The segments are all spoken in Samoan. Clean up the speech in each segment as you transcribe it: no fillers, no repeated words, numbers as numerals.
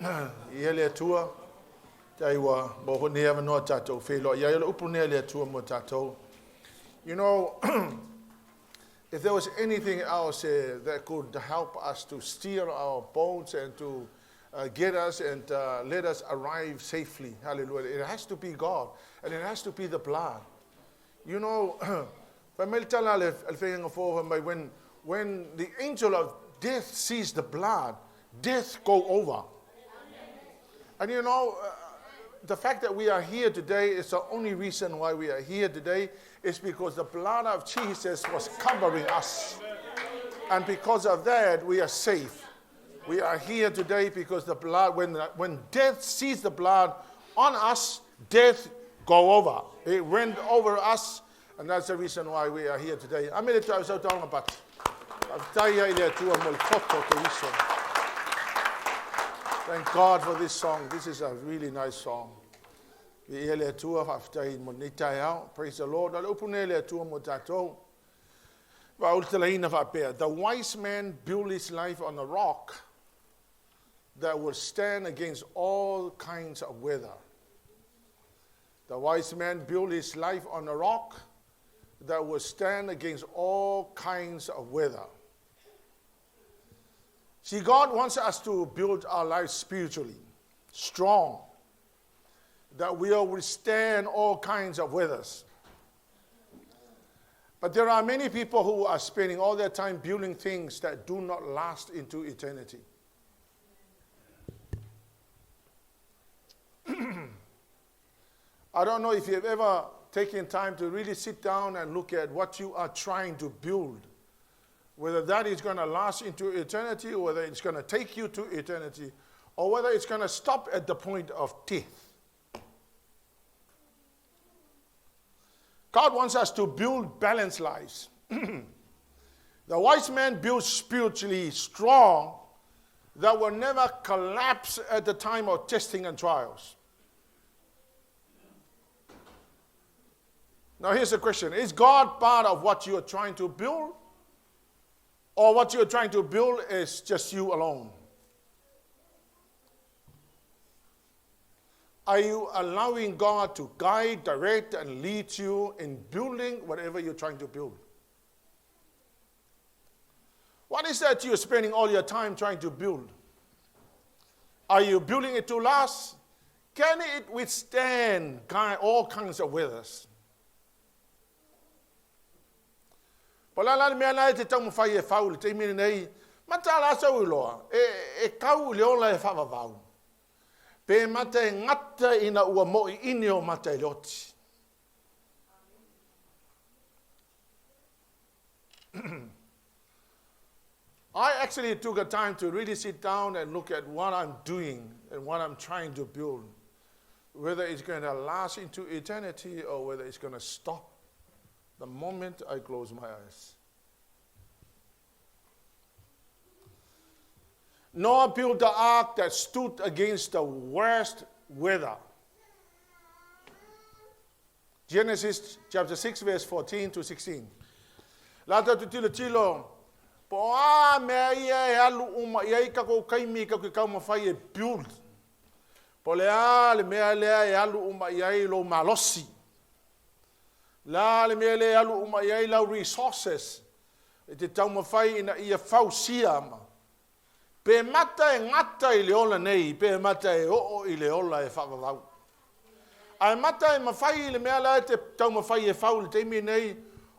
Ia le Atua, tai ua mo ho nei avanoa tātou whenua. Ia le upu nei le Atua mo tātou. You know, if there was anything else that could help us to steer our boats and to get us and let us arrive safely, hallelujah, it has to be God and it has to be the blood. When the angel of death sees the blood, death go over. And the fact that we are here today is the only reason why we are here today is because the blood of Jesus was covering us. And because of that, we are safe. We are here today because the blood, when death sees the blood on us, death go over. It went over us, and that's the reason why we are here today. Amene tau sau taonga pati. Thank God for this song. This is a really nice song. Praise the Lord. The wise man built his life on a rock that will stand against all kinds of weather. The wise man built his life on a rock that will stand against all kinds of weather. See, God wants us to build our lives spiritually, strong, that we will withstand all kinds of weathers. But there are many people who are spending all their time building things that do not last into eternity. I don't know if you've ever taken time to really sit down and look at what you are trying to build, whether that is going to last into eternity, or whether it's going to take you to eternity, or whether it's going to stop at the point of death. God wants us to build balanced lives. The wise man builds spiritually strong that will never collapse at the time of testing and trials. Now here's the question. Is God part of what you are trying to build? Or what you're trying to build is just you alone? Are you allowing God to guide, direct, and lead you in building whatever you're trying to build? What is that you're spending all your time trying to build? Are you building it to last? Can it withstand all kinds of weathers? Po la la mea la e te taumawhai e whau le teimene nei, mata la sau i loa, e kau i le ola e whawawau. Pe mata e ngata ina ua moi ini o mata e leoti. I actually took a time to really sit down and look at what I'm doing and what I'm trying to build, whether it's going to last into eternity or whether it's going to stop the moment I close my eyes. Noah built the ark that stood against the worst weather. Genesis chapter 6, verse 14 to 16. Lata tu tilo tilo, po a mea ia e alu uma ia i kako kaimi ka kau mawhai e build. Po le a le mea lea e alu uma ia i lo malosi. La le mea lea e alu uma ia i lau resources. E te taumawhai ina ia fausia ma. Pe mata e ngata i le ola nei, pe mata e oo i le ola e whaawawau. Ai mata e mawhai i le mea la e te taumawhai e whau le teimi nei,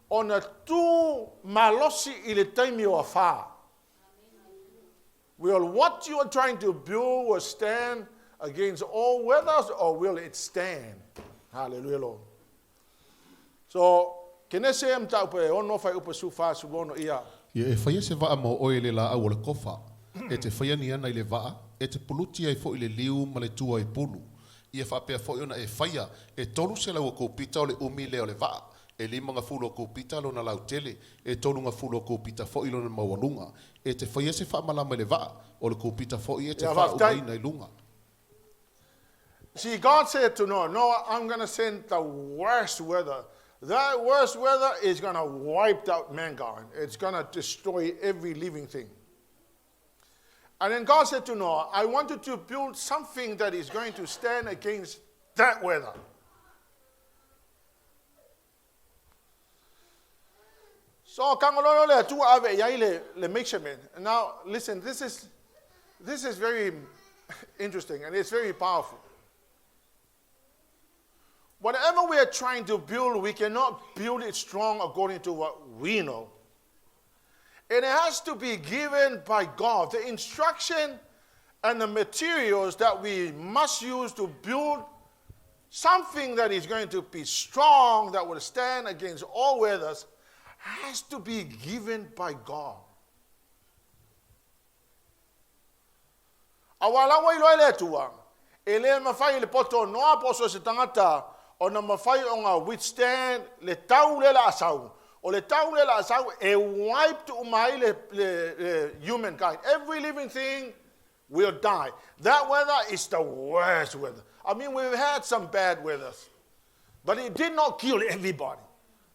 ona tū malosi i le taimi o awha. Will what you are trying to build will stand against all weathers, or will it stand? Hallelujah, Lord. So, kene se am tau pe ono whai upa su wha su ono ia. Ia e whaia se waa mo oe le la au o le kofa, e te whaia ni ana i le waa, e te puluti ai fo i le liu ma le tua i pulu. Ia whaapea fo i ona e whaia, e tolu se lau o kōpita o le umi lea o le waa, e lima ngā fulu o kōpita lona lautele, e tolu ngā fulu o kōpita fo i lona maualunga. E te whaia se whaamalama i le waa, o le kōpita fo i e te Ia, wha whaftai. umaina i lunga. See, God said to Noah, Noah, I'm going to send the worst weather. That worst weather is going to wipe out mankind. It's going to destroy every living thing. And then God said to Noah, I want you to build something that is going to stand against that weather. So kangololo le atua ave iai le, le measurement. Now listen, this is this is very interesting and it's very powerful. Whatever we are trying to build, we cannot build it strong according to what we know. It has to be given by God. The instruction and the materials that we must use to build something that is going to be strong, that will stand against all weathers, has to be given by God. Aua la ua iloa e le Atua, e le mafai e le poto o Noa po o so o se tagata ona mafai ona withstand le tau lea o le a sau. O le tau lea o le a sau e wiped uma ai le, le, le humankind. Every living thing will die. That weather is the worst weather. I mean, we've had some bad weathers, but it did not kill everybody.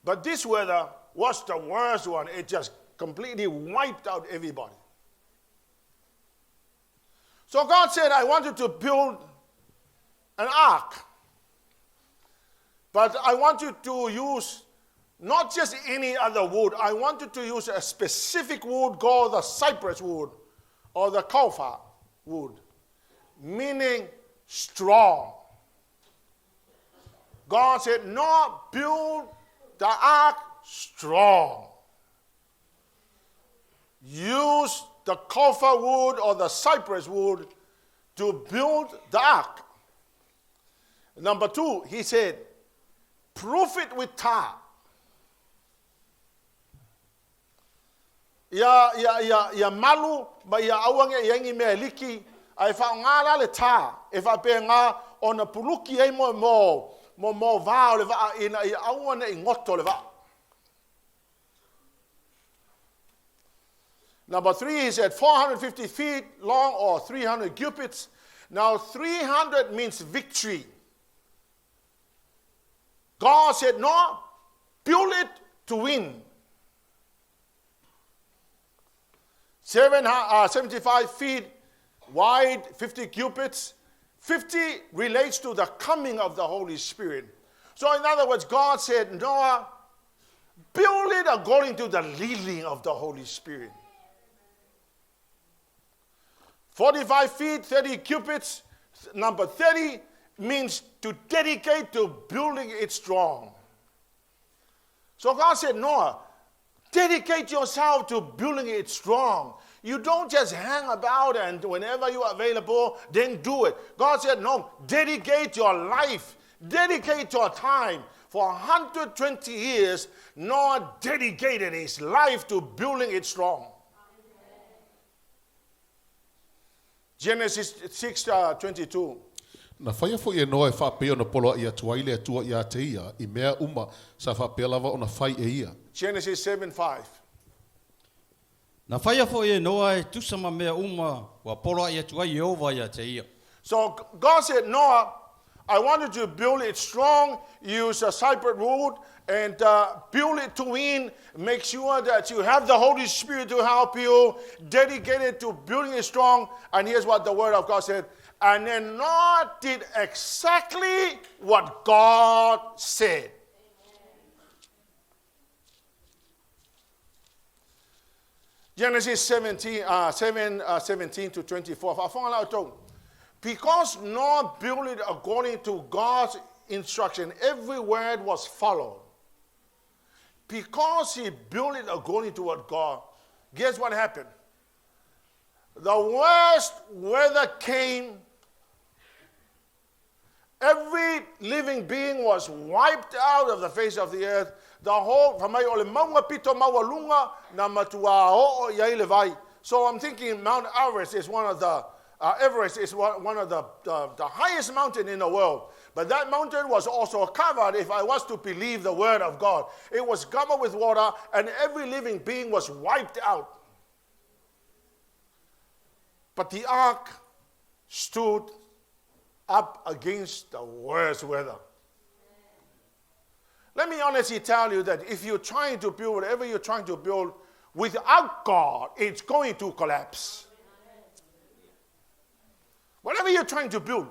But this weather was the worst one. It just completely wiped out everybody. So God said, I want you to build an ark. But I want you to use not just any other wood. I want you to use a specific wood called the cypress wood or the gopher wood, meaning strong. God said, not build the ark strong. Use the gopher wood or the cypress wood to build the ark. Number two, he said, proof it with tar. Ia, ia, ia, ia malu ma ia aua ne i ai ni mea e liki, a e faaaoga la le tar e faapena ona puluki ai mo, mo, mo, mo va o le vaa ina ia aua ne i goto le vaa. Number three, he said 450 feet long or 300 cubits. Now, 300 means victory. God said, No, build it to win. Seven, 75 feet wide, 50 cubits. 50 relates to the coming of the Holy Spirit. So, in other words, God said, Noah, build it according to the leading of the Holy Spirit. 45 feet, 30 cubits, number 30 means to dedicate to building it strong. So God said, Noah, dedicate yourself to building it strong. You don't just hang about and whenever you are available, then do it. God said, no, dedicate your life, dedicate your time. For 120 years, Noah dedicated his life to building it strong. Genesis 6 22. Na faia foi e Noa e faapea ona poloaʻi atu ai le Atua iā te ia i mea uma sa faapea lava ona fai e ia. Genesis 7 5. Na faia foi e Noa e tusa ma mea uma ua poloaʻi atu ai Ieova iā te ia. So God said, Noah, I want you to build it strong, use a cypress wood, and build it to win. Make sure that you have the Holy Spirit to help you. Dedicate it to building it strong. And here's what the Word of God said. And then Noah did exactly what God said. Genesis 17, 7, 17 to 24. Faafofoga la outou. Because Noah built it according to God's instruction, every word was followed. Because he built it according to what God, guess what happened? The worst weather came. Every living being was wiped out of the face of the earth. The whole, fai mai o le maunga pito maualuga na matua oo i ai le vai. So I'm thinking Mount Everest is one of the Everest is one of the, the, the highest mountain in the world. But that mountain was also covered, if I was to believe the word of God. It was covered with water, and every living being was wiped out. But the ark stood up against the worst weather. Let me honestly tell you that if you're trying to build whatever you're trying to build without God, it's going to collapse. Whatever you're trying to build.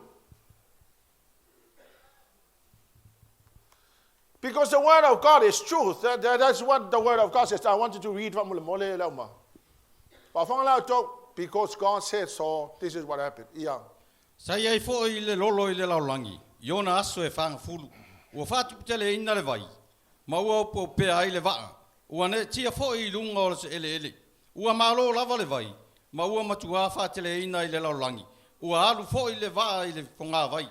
Because the word of God is truth. That, that, that's what the word of God says. I want you to read from Mole Lauma. Because God said so, this is what happened. Yeah. Sa i ai foʻi le lolo i le lalolagi i ona aso e fagafulu, ua faatuputeleina le vai, ma ua opeopea ai le vaa, ua neetia foʻi i luga o se eleele. Ua malo lava le vai, ma ua matuā faateleina i le lalolagi, ua alu foʻi le vaa i le fogavai.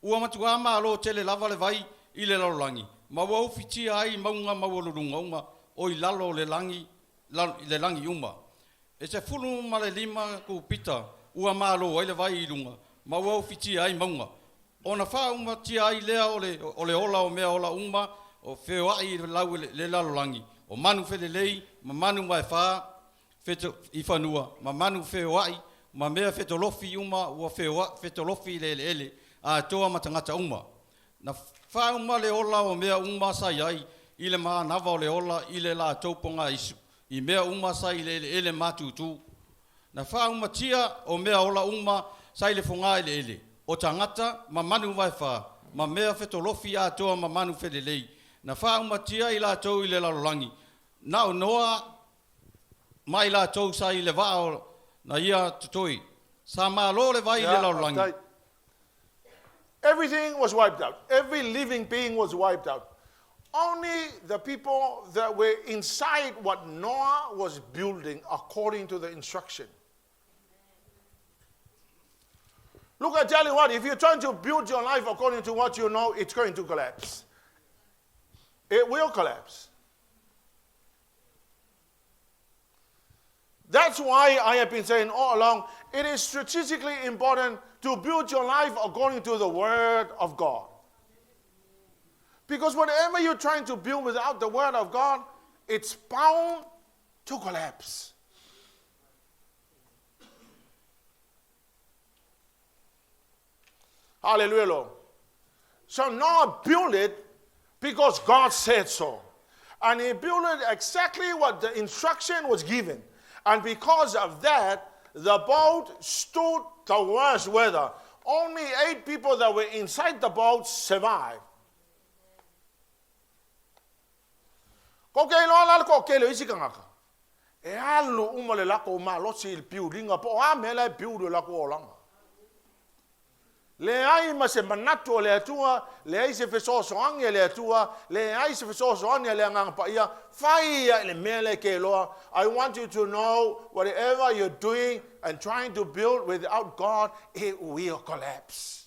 Ua matuā malo tele lava le vai i le lalolagi, ma ua ufitia ai mauga maualuluga uma o i lalo o le lagi, le lagi uma. E 15 kupita ua malo ai le vai i luga, ma ua ufitia ai mauga. Ona faaumatia ai lea o le, o le ola o mea ola uma o feoai i lau le lalolagi, o manu felelei, ma manu vaefā feto, i fanua, ma manu feoai, ma mea fetolofi uma ua feoa, fetolofi i le eleele, atoa ma tagata uma. Na faauma le ola o mea uma sa i ai i le manava o le ola i le latou pogaisu, i mea uma sa i le eleele matutu. Na faaumatia o mea ola uma sa i le fogā eleele, o tagata ma manu vaefā, ma mea fetolofi atoa ma manu felelei. Na faaumatia i latou i le lalolagi, na o Noa ma i latou sa i le vaa o na ia totoe. Sa malo le vai i le lalolagi. Everything was wiped out. Every living being was wiped out. Only the people that were inside what Noah was building according to the instruction. Look, I tell you what, if you're trying to build your life according to what you know, it's going to collapse. It will collapse. That's why I have been saying all along it is strategically important to build your life according to the Word of God. Because whatever you're trying to build without the Word of God, it's bound to collapse. Hallelujah, Lord. So Noah built it because God said so. And he built it exactly what the instruction was given. And because of that, the boat stood the worst weather. Only eight people that were inside the boat survived. Ko ke iloa la le toatele o isi tagata, e alu uma le latou malosi i le piuliga po o a mea la e piuli o latou olaga. Leai ma se manatu o le Atua, leai se fesoasoani a le Atua, leai se fesoasoani a le Agaga Paia, fai ia i le mea lea e te iloa. I want you to know whatever you're doing and trying to build without God, it will collapse.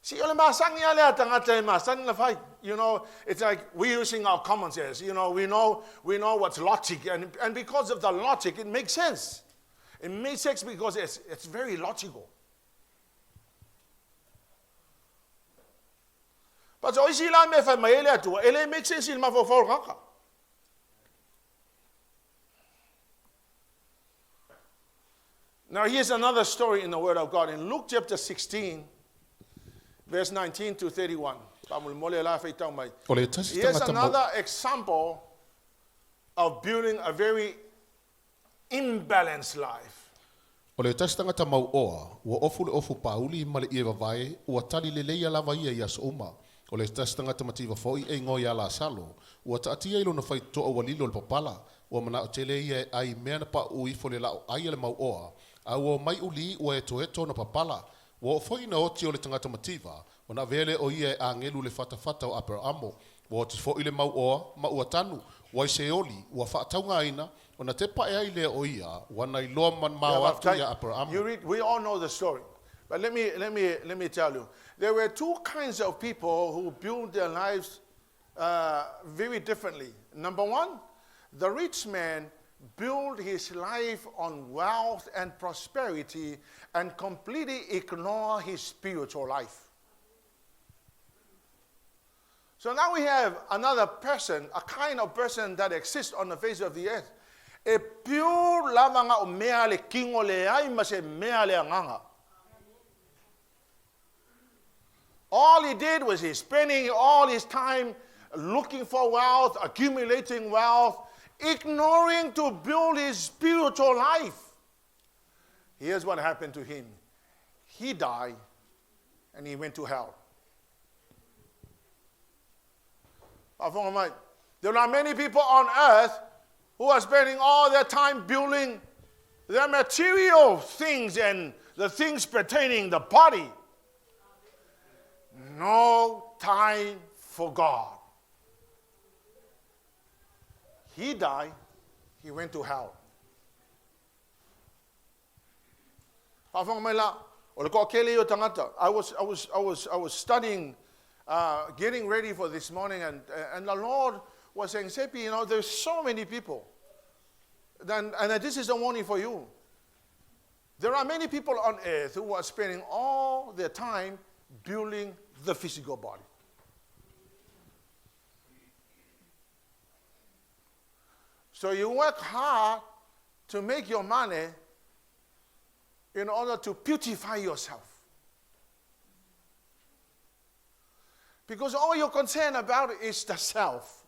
See, o le masani a lea tagata e masani na fai. You know, it's like we're using our common sense. You know, we know, we know what's logic. And, and because of the logic, it makes sense. It makes sense because it's, it's very logical. But o isi la mea fai mai ai le Atua, e le make sense i le mafaufau o le tagata. Now, here's another story in the Word of God. In Luke chapter 16, verse 19 to 31. Faamolemole la faitau mai. O le tasi Here's tagata mau another example of building a very imbalanced life. O le tasi tagata mauoa, ua ofu le ofu pāuli ma le ie vavae, ua tali leleia lava ia i aso uma. O le tasi tagata mativa foi e igoa ia Lasalo, ua taatia i lona faitotoa ua lilo i le papala, ua manao tele ia e ai i mea na pauu ifo i le lao ai a le mauoa, a ua omai uli ua etoeto ona papala. Ua oo foi ina oti o le tagata mativa, ona avea lea o ia e agelu i le fatafata o Aperaamo. Ua oti foi le mauoa, ma ua tanu, ua i Seoli, ua faataugaina, ona tepa ae ai lea o ia, ua na iloa Yeah, mamao atu but iā Aperaamo. you read, we all know the story. But let me, let me, let me tell you, there were two kinds of people who built their lives very differently. Number one, the rich man built his life on wealth and prosperity and completely ignored his spiritual life. So now we have another person, a kind of person that exists on the face of the earth. E pure lava nga o mea le kingo le ai ma se mea le anganga. All he did was he's spending all his time looking for wealth, accumulating wealth, ignoring to build his spiritual life. Here's what happened to him he died and he went to hell. There are many people on earth who are spending all their time building their material things and the things pertaining the body. No time for God. He died, he went to hell. I was, I was, I was, I was studying, getting ready for this morning, and, and the Lord was saying, Sepi, you know, there's so many people. Then, and this is a warning for you. There are many people on earth who are spending all their time building the physical body. So you work hard to make your money in order to beautify yourself. Because all you're concerned about is the self.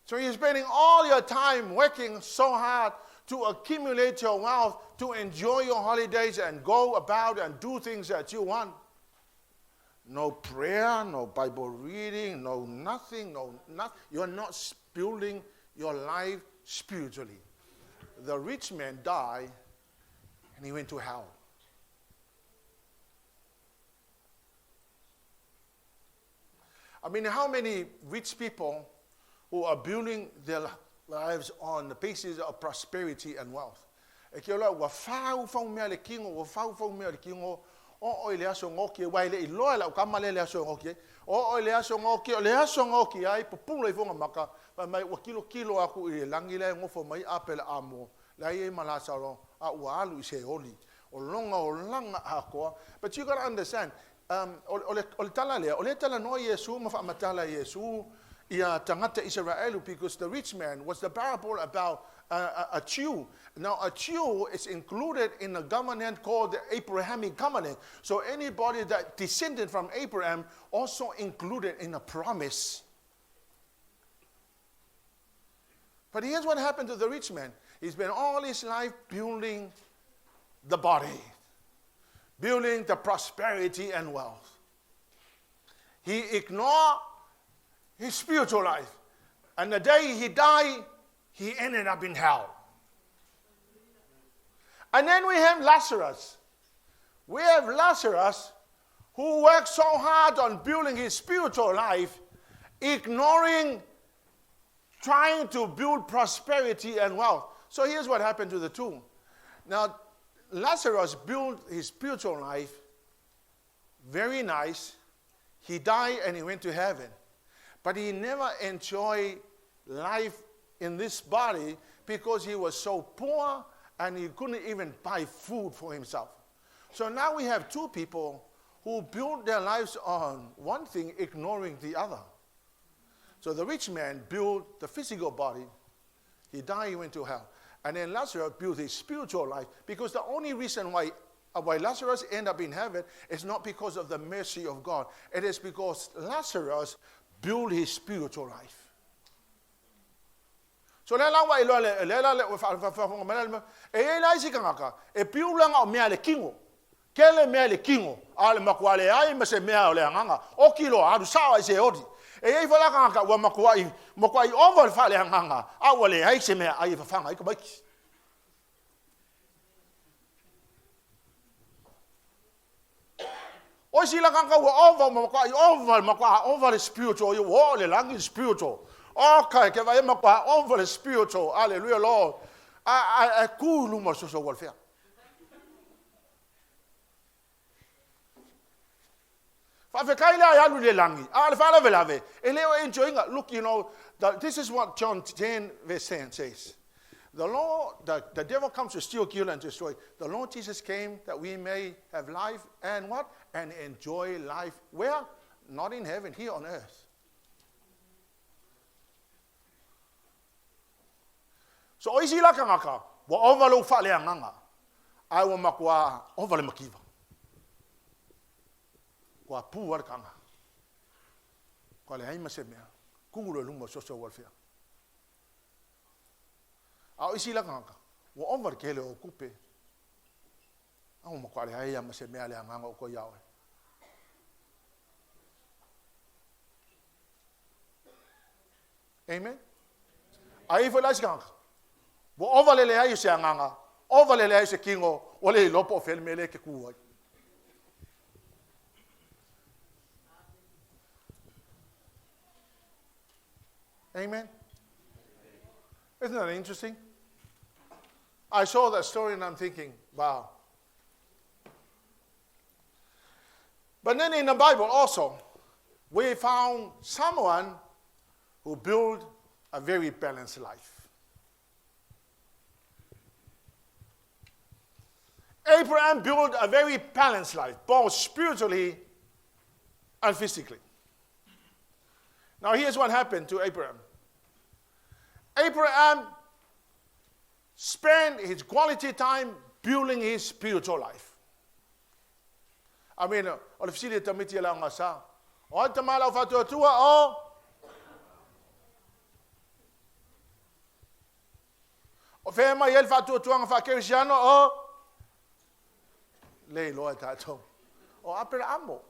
So you're spending all your time working so hard to accumulate your wealth, to enjoy your holidays and go about and do things that you want. No prayer, no Bible reading, no nothing, no nothing. You're not building your life spiritually. The rich man died and he went to hell. I mean, how many rich people who are building their lives on the basis of prosperity and wealth? E ke ola, ua whau whau mea le kingo, ua whau whau mea le kingo, o o i le aso ngoki, e wai le i loa lau kama le le aso ngoki, o o i le aso ngoki, o le aso ngoki ai, pupula i fonga maka, pa mai ua kilo kilo aku i le langi le ngofo mai a pele a mo, la i malasaro, a ua alu i se oli, o longa o langa a koa. But you gotta understand, o le tala lea, o le tala noa Iesu, ma whaamatala Iesu, ia tangata Israelu, because the rich man was the parable about a Jew. Now, a Jew is included in a covenant called the Abrahamic covenant. So anybody that descended from Abraham also included in a promise. But here's what happened to the rich man. He spent all his life building the body, building the prosperity and wealth. He ignored his spiritual life. And the day he died, he ended up in hell. And then we have Lazarus. We have Lazarus who worked so hard on building his spiritual life, ignoring trying to build prosperity and wealth. So here's what happened to the two. Now, Lazarus built his spiritual life very nice. He died and he went to heaven. But he never enjoyed life in this body because he was so poor and he couldn't even buy food for himself. So now we have two people who built their lives on one thing, ignoring the other. So the rich man built the physical body. He died, he went to hell. And then Lazarus built his spiritual life, because the only reason why Lazarus ended up in heaven is not because of the mercy of God. It is because Lazarus built his spiritual life. So le la wa ilo le le la le fa fa fa fa e e lai si kangaka e piulanga o mea le kingo. Kele mea le kingo a le makua le ai ma se mea o le anganga o kilo aru sa ai se odi. E ei fa la kangaka ua makua i makua i over fa le anganga a ua le ai se mea ai fa fanga ai ka baiki. O si la kangaka ua over makua i over makua over le spiritual i ua le langi spiritual. Okay, ke vai makua over le spiritual. Hallelujah Lord. A ku luma social welfare. Whawhekai lea alu le langi. A le whalave lave. E leo enjoying. Look, you know, this is what John 10 verse 10 says. The Lord, the devil comes to steal, kill, and destroy. The Lord Jesus came that we may have life and what? And enjoy life. Where? Not in heaven, here on earth. So oisi la kangaka, wa ova lo wha le anganga. Ai wa makua ova le makiva. Kua pū ar kanga. Kua le haima se mea. Kugu loa i luma o social welfare. A o isi la tagata, ua ova le tele o ou tupe. A ua matua leai lava ma se mea a le agaga o toe iā oe. Amen. A i ai foi la isi tagata, ua ova le leai o se agaga, ova le leai o se tino, ua le iloa po o fea le mea lea e te tu ai. Amen. Isn't that interesting? I saw that story and I'm thinking, wow. But then in the Bible also, we found someone who built a very balanced life. Abraham built a very balanced life, both spiritually and physically. Now, here's what happened to Abraham Abraham spent his quality time building his spiritual life. I mean, o le fesili e tamaiti e le aogasa. O ai tama lau faatuatua o? O fea mai ai le faatuatuaga faakerisiano o? Le iloa e tatou. O Aperaamo.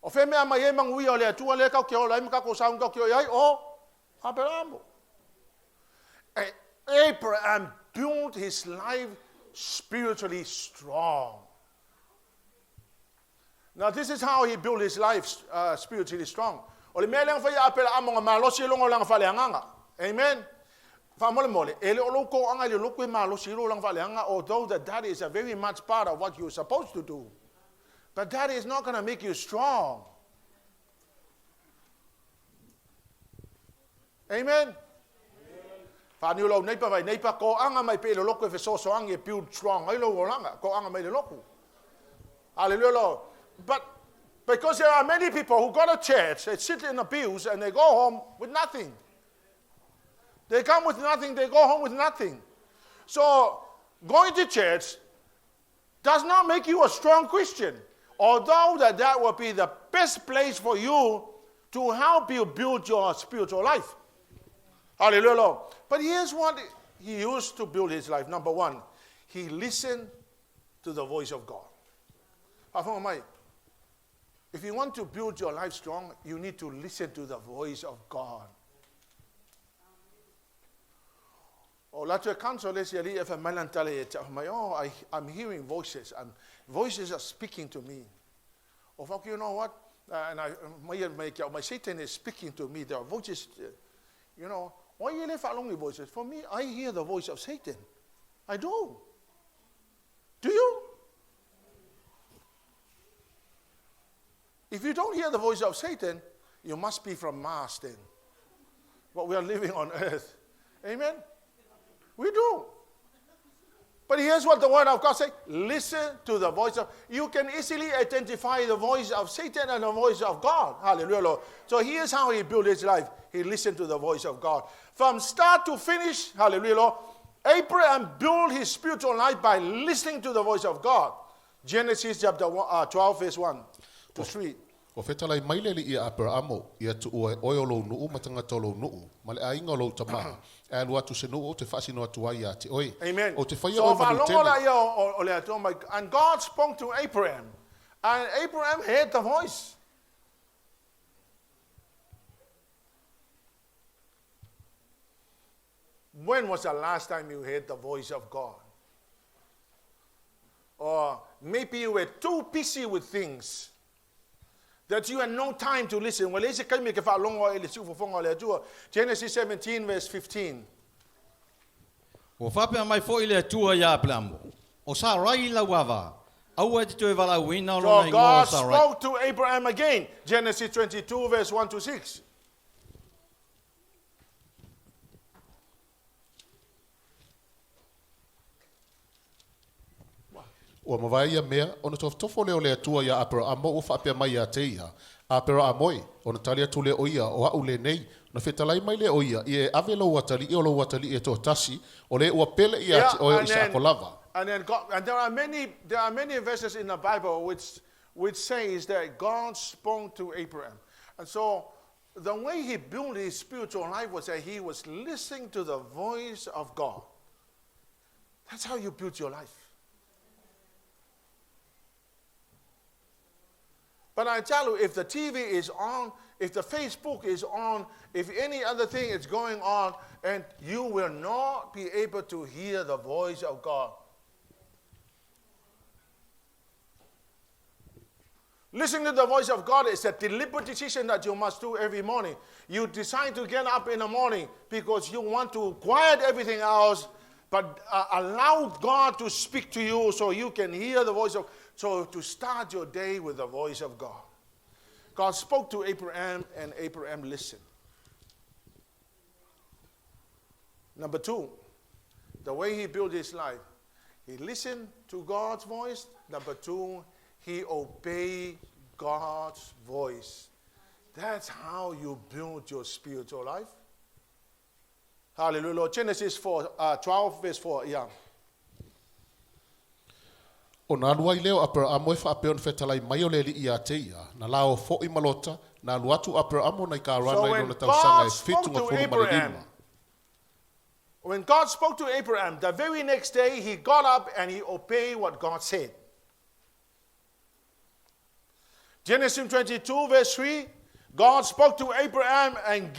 O fea mea mai ai manuia o le Atua lea tatou te ola ai ma tatou sauni tatou te o i ai? O Aperaamo. Abraham built his life spiritually strong. Now this is how he built his life spiritually strong. O le mea lea na fai e Aperaamo na malosi ai lona olaga faaleagaga. Amen. Faamolemole, e le o lou toaga i le lotu e malosi ai lou olaga faaleagaga, although that is a very much part of what you're supposed to do. But that is not going to make you strong. Amen. Whāniu lau neipa vai neipa, ko anga mai pe le loku e fesoasoani e build strong ai lou olaga, ko anga mai le loku. Hallelujah, Lord. But because there are many people who go to church, they sit in the pews and they go home with nothing. They come with nothing, they go home with nothing. So going to church does not make you a strong Christian. Although that, that will be the best place for you to help you build your spiritual life. Hallelujah, Lord. But here's what he used to build his life. Number one, he listened to the voice of God. If you want to build your life strong, you need to listen to the voice of God. O la toe counsel le isi alii e fai mai lana tala ia te au, fai mai, Oh, I, I'm hearing voices. I'm, voices are speaking to me. O fau, you know what? And I, mai mai ke au mai, Satan is speaking to me. There are voices, you know. Why you le whaalongi voices? For me, I hear the voice of Satan. I do. Do you? If you don't hear the voice of Satan, you must be from Mars then. But we are living on earth. Amen? We do. But here's what the word of God says. Listen to the voice of... You can easily identify the voice of Satan and the voice of God. Hallelujah, Lord. So here's how he built his life. He listened to the voice of God. From start to finish, hallelujah, Lord, Abraham built his spiritual life by listening to the voice of God. Genesis chapter 1, 12, verse 1 to 3. Ua fetalai mai le alii ia Aperaamo, ia tuua e oe o lou nuu ma tagata o lou nuu, ma le aiga o lou tama, ae alu atu se nuu ou te faasino atu ai ia te oe. Amen. Ou te faia So oe manu faalogo tele. la ia o le Atua mai, and God spoke to Abraham, and Abraham heard the voice. When was the last time you heard the voice of God? Or maybe you were too busy with things that you had no time to listen. Ua leai se taimi e te faalogo ai i le siufofoga o le Atua. Genesis 17 verse 15. Ua faapea mai foi le Atua iā Aperaamo, O Sarai lau ava, aua e te toe valaauina So lona igoa o God Sarai. spoke to Abraham again. Genesis 22 verse 1 to 6. Ua mavae ia mea, ona tofotofo lea o le Atua iā Aperaamo ua faapea mai ia te ia, Aperaamo e, ona tali atu lea o ia, O a'u lenei, ona fetalai mai lea o ia, Ia e ave lou atalii o lou atalii e toatasi, o le ua pele ia Yeah, te oe o and then, Isaako lava. and then God, and there are many, there are many verses in the Bible which, which says that God spoke to Abraham. And so the way he built his spiritual life was that he was listening to the voice of God. That's how you build your life. But I tell you, if the TV is on, if the Facebook is on, if any other thing is going on, and you will not be able to hear the voice of God. Listening to the voice of God is a deliberate decision that you must do every morning. You decide to get up in the morning because you want to quiet everything else, but allow God to speak to you so you can hear the voice of, so to start your day with the voice of God. God spoke to Abraham, and Abraham listened. Number two, the way he built his life, he listened to God's voice. Number two, he obeyed God's voice. That's how you build your spiritual life. Hallelujah. Genesis 12, verse 4. Yeah. Ona alu ai lea o Aperaamo e faapea ona fetalai mai o le Alii ia te ia, na la o foʻi ma Lota, na alu atu Aperaamo na i Karana So i when lona tausaga God e spoke fitu to gafulu ma le Abraham, lima. When God spoke to Abraham, the very next day he got up and he obeyed what God said. Genesis 22, verse 3, God spoke to Abraham and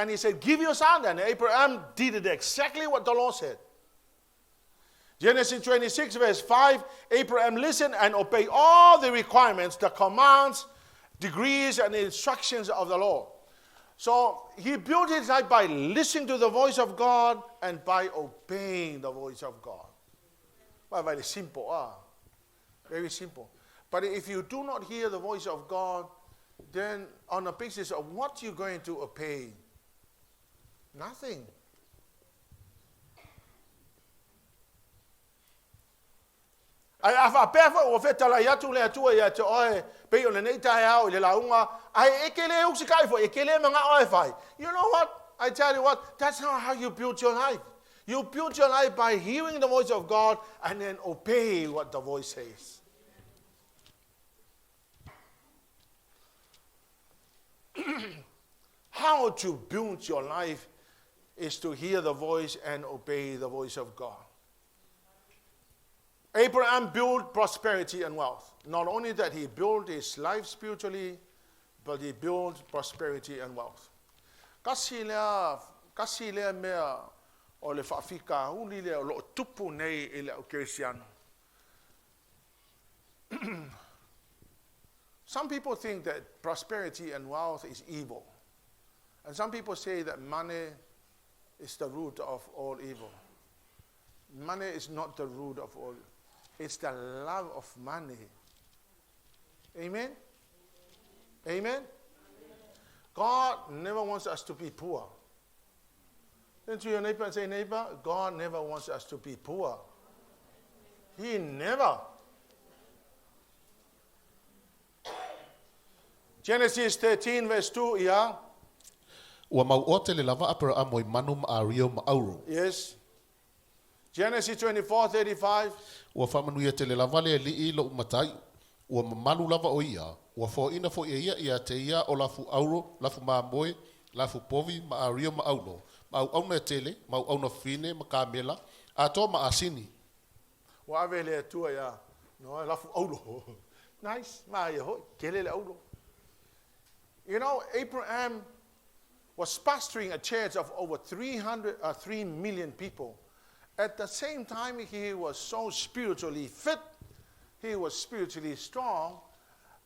he said, give your son. And Abraham did it exactly what the Lord said. Genesis 26, verse 5, Abraham listened and obeyed all the requirements, the commands, degrees, and instructions of the Lord. So he built his life by listening to the voice of God and by obeying the voice of God. Well, very simple. Very simple. But if you do not hear the voice of God, then on the basis of what you're going to obey? Nothing. Ai a faapea foi ua fetalai atu le Atua ia te oe, pei o lenei taeao i le lauga, ai e ke le usikai foi, e ke le mangao e fai. You know what? I tell you what, that's not how you build your life. You build your life by hearing the voice of God and then obey what the voice says. How to build your life is to hear the voice and obey the voice of God. Abraham built prosperity and wealth. Not only that he built his life spiritually, but he built prosperity and wealth. Kasi lea mea o le faafika uli lea o loo tupu nei i le au Keresiano. Some people think that prosperity and wealth is evil. And some people say that money is the root of all evil. Money is not the root of all. It's the love of money. Amen? Amen? God never wants us to be poor. Then to your neighbor and say, neighbor, God never wants us to be poor. He never. Genesis 13 verse 2, yeah. Ua mau oa tele lava Aperaamo i manu ma ario ma auro. Yes. Genesis 24:35. Ua faamanuia tele lava le Alii loʻu matai. Ua mamalu lava o ia. Ua foaina foʻi e ia ia te ia o lafu auro, lafu mamoe, lafu povi, ma ario ma aulo. Ma auauna e tele, ma auauna fine, ma kamela, atoa ma asini. Ua ave le Atua ia, no, lafu aulo. Nice. Ma ia hoi, kele le aulo. You know, Abraham was pastoring a church of over 3 million people. At the same time, he was so spiritually fit, he was spiritually strong,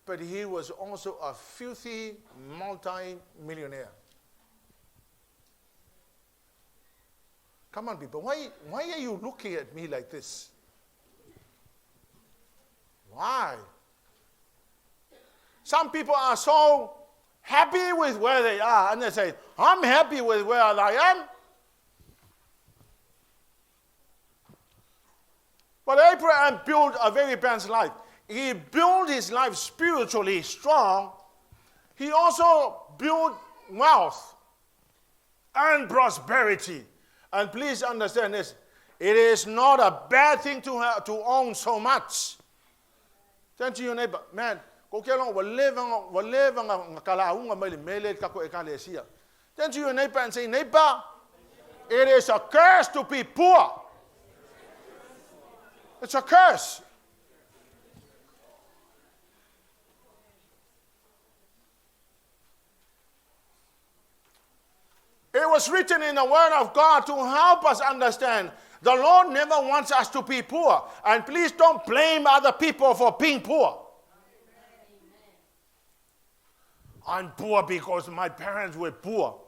but he was also a filthy multi-millionaire. Come on, people. Why are you looking at me like this? Why? Some people are so happy with where they are, and they say, I'm happy with where I am. But Abraham built a very balanced life. He built his life spiritually strong. He also built wealth and prosperity. And please understand this. It is not a bad thing to own so much. Turn to your neighbor. Man, ko ke aloga ua leva ona, ua leva ona, ona talauga mai le mea lea i le tatou Ekalesia. Turn to your neighbor and say, neighbor, it is a curse to be poor. It's a curse. It was written in the Word of God to help us understand the Lord never wants us to be poor. And please don't blame other people for being poor. I'm poor because my parents were poor.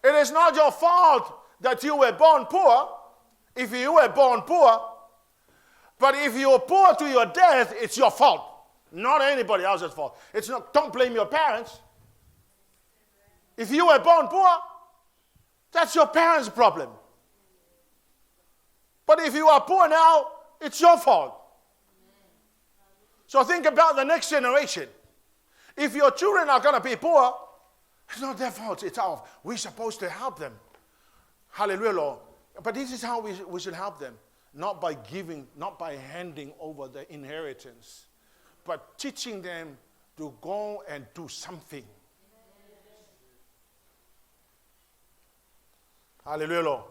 It is not your fault that you were born poor. If you were born poor, but if you're poor to your death, it's your fault, not anybody else's fault. It's not, don't blame your parents. If you were born poor, that's your parents' problem. But if you are poor now, it's your fault. So think about the next generation. If your children are going to be poor, it's not their fault, it's ours. We're supposed to help them. Hallelujah, Lord. But this is how we, we should help them. Not by giving, not by handing over the inheritance, but teaching them to go and do something. Hallelujah, Lord.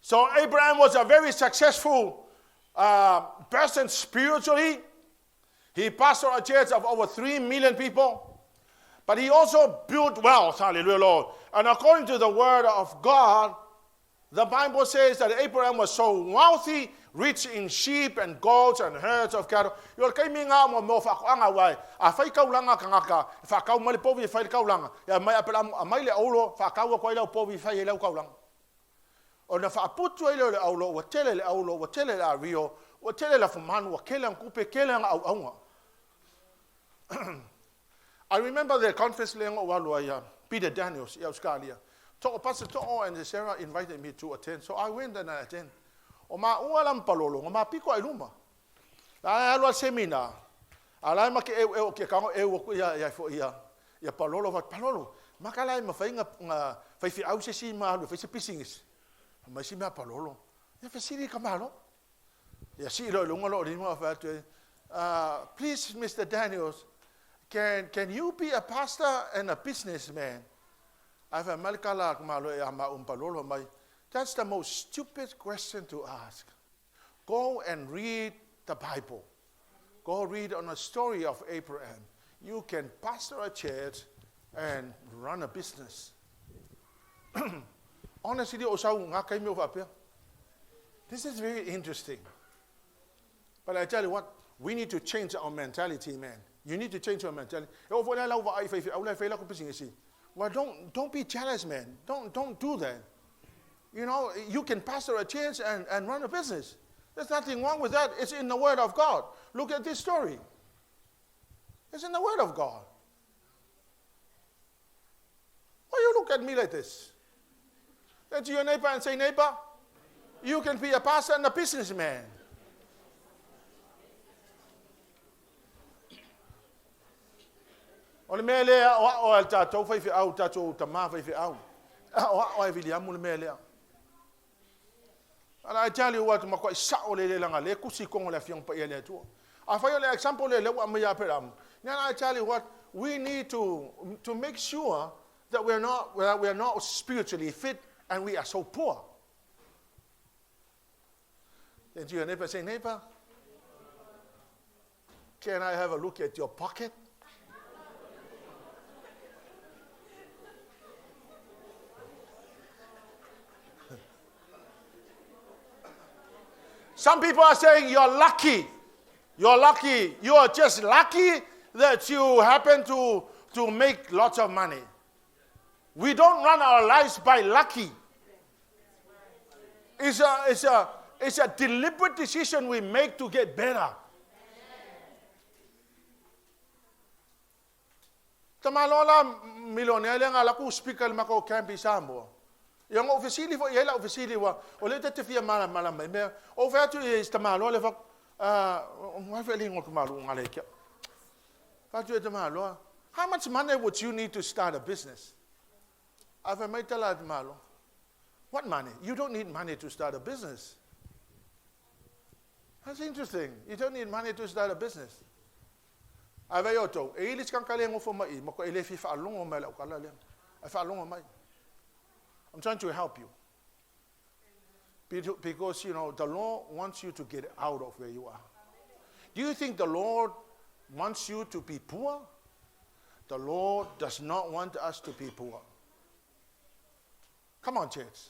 So Abraham was a very successful uh, person spiritually. He pastored a church of over 3 million people. But he also built wealth, hallelujah, Lord. And according to the word of God, the Bible says that Abraham was so wealthy, rich in sheep and goats and herds of cattle. I le taimi lena mo mea o faatoaga aua a fai taulaga tagata, e faatau mai le povi e fai le taulaga, ia mai Aperaamo, aumai le aulo, faatau atu ai lau povi e fai ai lau taulaga. Ona faaputu ai lea o le aulo, ua tele le aulo, ua tele le ario, ua tele lafumanu, ua tele ana tupe, tele ana auauna. I remember the conference lea na ou alu ai a Peter Daniels i Ausetalia. To'o, Pastor To'o and Sarah invited me to attend, so I went and I attend. O maua la ma Palolo, na mapito a i luma. La e alu a seminar, a la e ma ke eu eu ke kago eu aku ia ia fo ia ia Palolo fa Palolo. Maka la e mafai na na fai feau se si ma alu fai se business. Mai si mea Palolo. Ia fesili ka malo. Ia sii loa i luga lou lima fai atu ai, uh, please Mr. Daniels, can, can you be a pastor and a businessman? Ae fai mai le tala a ka malo ia maʻu ma Palolo mai, that's the most stupid question to ask. Go and read the Bible. Go read on the story of Abraham. You can pastor a church and run a business. Honestly, o sau ngā kaimi o faapea. This is very interesting. But I tell you what, we need to change our mentality, man. You need to change your mentality. E oo foi la lau vaai faifeau la e fai lako pisinisi. Well, don't, don't be jealous, man. Don't, don't do that. You know, you can pastor a church and, and run a business. There's nothing wrong with that. It's in the Word of God. Look at this story. It's in the Word of God. Why you look at me like this? Turn to your neighbor and say, neighbor, you can be a pastor and a businessman. O le mea lea o ao ai le tatou faifeau, tatou tamā faifeau. O ao ai Viliamu le mea lea. And I tell you what, matuai sao le le langa le kusi kongo le afioga paia le Atua. Afai o le example le lea ua aumai ia Aperamo. Now I tell you what, we need to, to make sure that we are not, that we are not spiritually fit and we are so poor. Then to your neighbor say, neighbor, can I have a look at your pocket? Some people are saying you're lucky. You're lucky. You are just lucky that you happen to, to make lots of money. We don't run our lives by lucky. It's a, it's a, it's a deliberate decision we make to get better. Tamaloa la milionea lea na alu atu speaker i le matou camp i Samoa. Ia na ou fesili foi i ai lau fesili aua o lea ta te fia malamalama i mea. Ou fai atu i si tamaloa lea fai atu, ah, ai foi le igoa o le tamaluu na le ia te au. Fai atu i le tamaloa, how much money would you need to start a business? Ae fai mai tala a le tamaloa, What money? You don't need money to start a business. That's interesting. You don't need money to start a business. Ae vaai outou, e i ai le isi tagata lea e nofo mai i i, matua e le fia faalogo mai i lau tala lea. Ae faalogo mai. I'm trying to help you. Because, you know, the Lord wants you to get out of where you are. Do you think the Lord wants you to be poor? The Lord does not want us to be poor. Come on, church.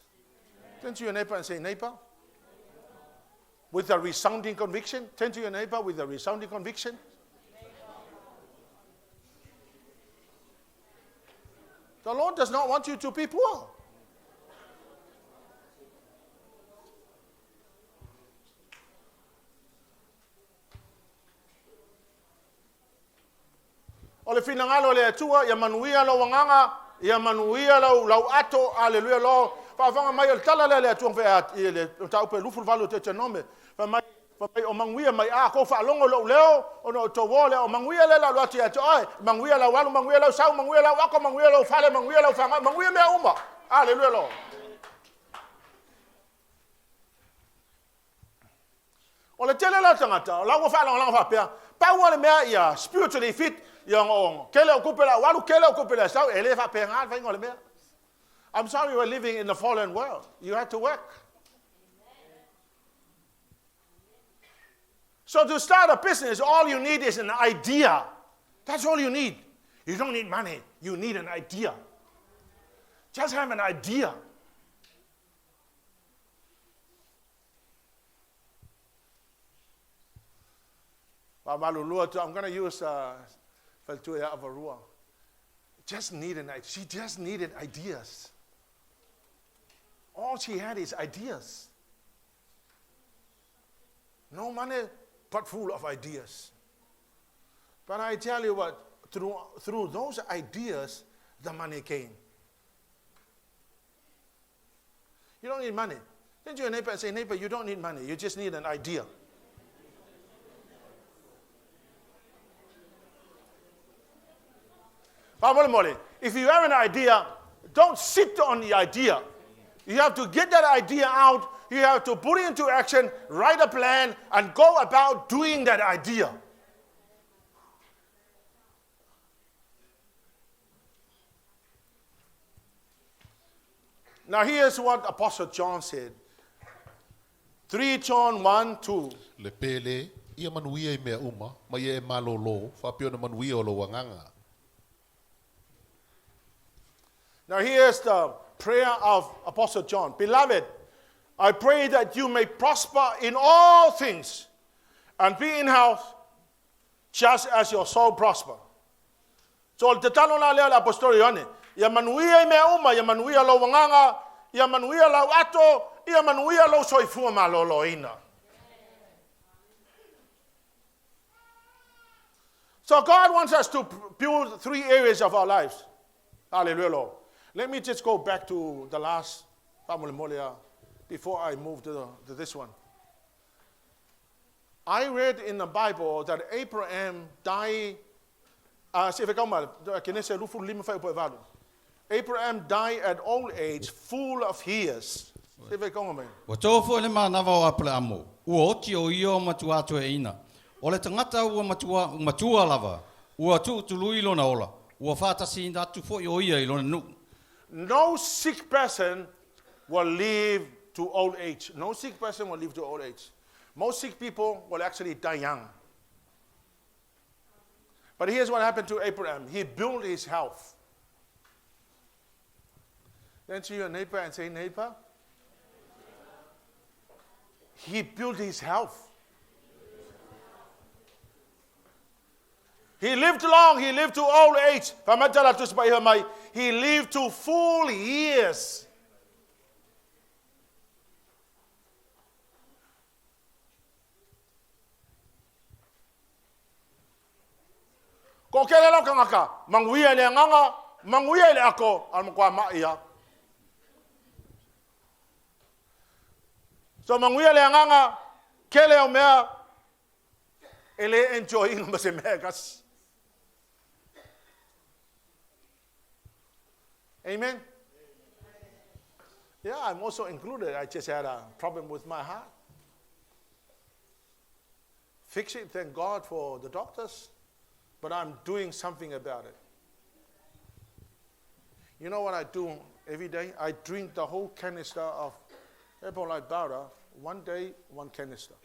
Turn to your neighbor and say, neighbor, with a resounding conviction. Turn to your neighbor with a resounding conviction. The Lord does not want you to be poor. O le finagalo o le Atua, ia manuia lou agaga, ia manuia lau, lau ato, aleluia lo. Faafofoga mai o le tala lea a le Atua fai i le mataupu e 28 o Deuteronome, fai mai, fai mai o manuia mai a kou faalogo i lou leo, ona outou o lea, o manuia lea o le a alu atu ia te oe, manuia lau alu, manuia lau sau, manuia lau ato, manuia lou fale, manuia lau fanau, manuia mea uma. Aleluia lo. O le tele la o tagata, o la ua faalagolago faapea, pau lava le mea ia spiritually fit, ia ona tele o tupe le au alu, tele o tupe le sau, e le faapena le faiga o le mea. I'm sorry we're living in the fallen world. You have to work. So to start a business, all you need is an idea. That's all you need. You don't need money. You need an idea. Just have an idea. Faamalulu atu, I'm going to use faletua ia Avarua. Just need an idea. She just needed ideas. All she had is ideas. No money, but full of ideas. But I tell you what, through, through those ideas, the money came. You don't need money. Turn to your neighbor and say, neighbor, you don't need money. You just need an idea. Faamolemole, if you have an idea, don't sit on the idea. You have to get that idea out. You have to put it into action, write a plan, and go about doing that idea. Now here's what Apostle John said. 3 John 1, 2. Le pele, ia manuia i mea uma, ma ia e malōlō, faapea ona manuia o lou agaga. Now here's the prayer of Apostle John. Beloved, I pray that you may prosper in all things and be in health just as your soul prosper. So o le tatalo la lea a le Aposetolo Ioane, ia manuia i mea uma, ia manuia lou agaga, ia manuia lau ato, ia manuia lou soifua maloloina. So God wants us to build three areas of our lives. Hallelujah, Lord. Let me just go back to the last faamolemole before I move to, the, to this one. I read in the Bible that Abraham died, se fekau ma, Kenese 25 fuaiupu e 8. Abraham died at old age, full of years. Se fekau mai. Ua to foi le manava o Aperaamo, ua oti o ia o matua atoeaina. O le tagata ua matua, matua lava, ua tuutului lona ola, ua faatasiina atu foi o ia i lona nuu. No sick person will live to old age. No sick person will live to old age. Most sick people will actually die young. But here's what happened to Abraham. He built his health. Then to your neighbor and say, neighbor, he built his health. He lived long, he lived to old age. He lived to full years. Ko kele lau kangaka, manuia i le agaga, manuia i le ako, a matua ma'i ia. So manuia le agaga, kele au mea, e le enjoy ina ma se mea e kasi. Amen. Yeah, I'm also included. I just had a problem with my heart. Fix it, thank God for the doctors, but I'm doing something about it. You know what I do every day? I drink the whole canister of Herbalife powder, one day, one canister.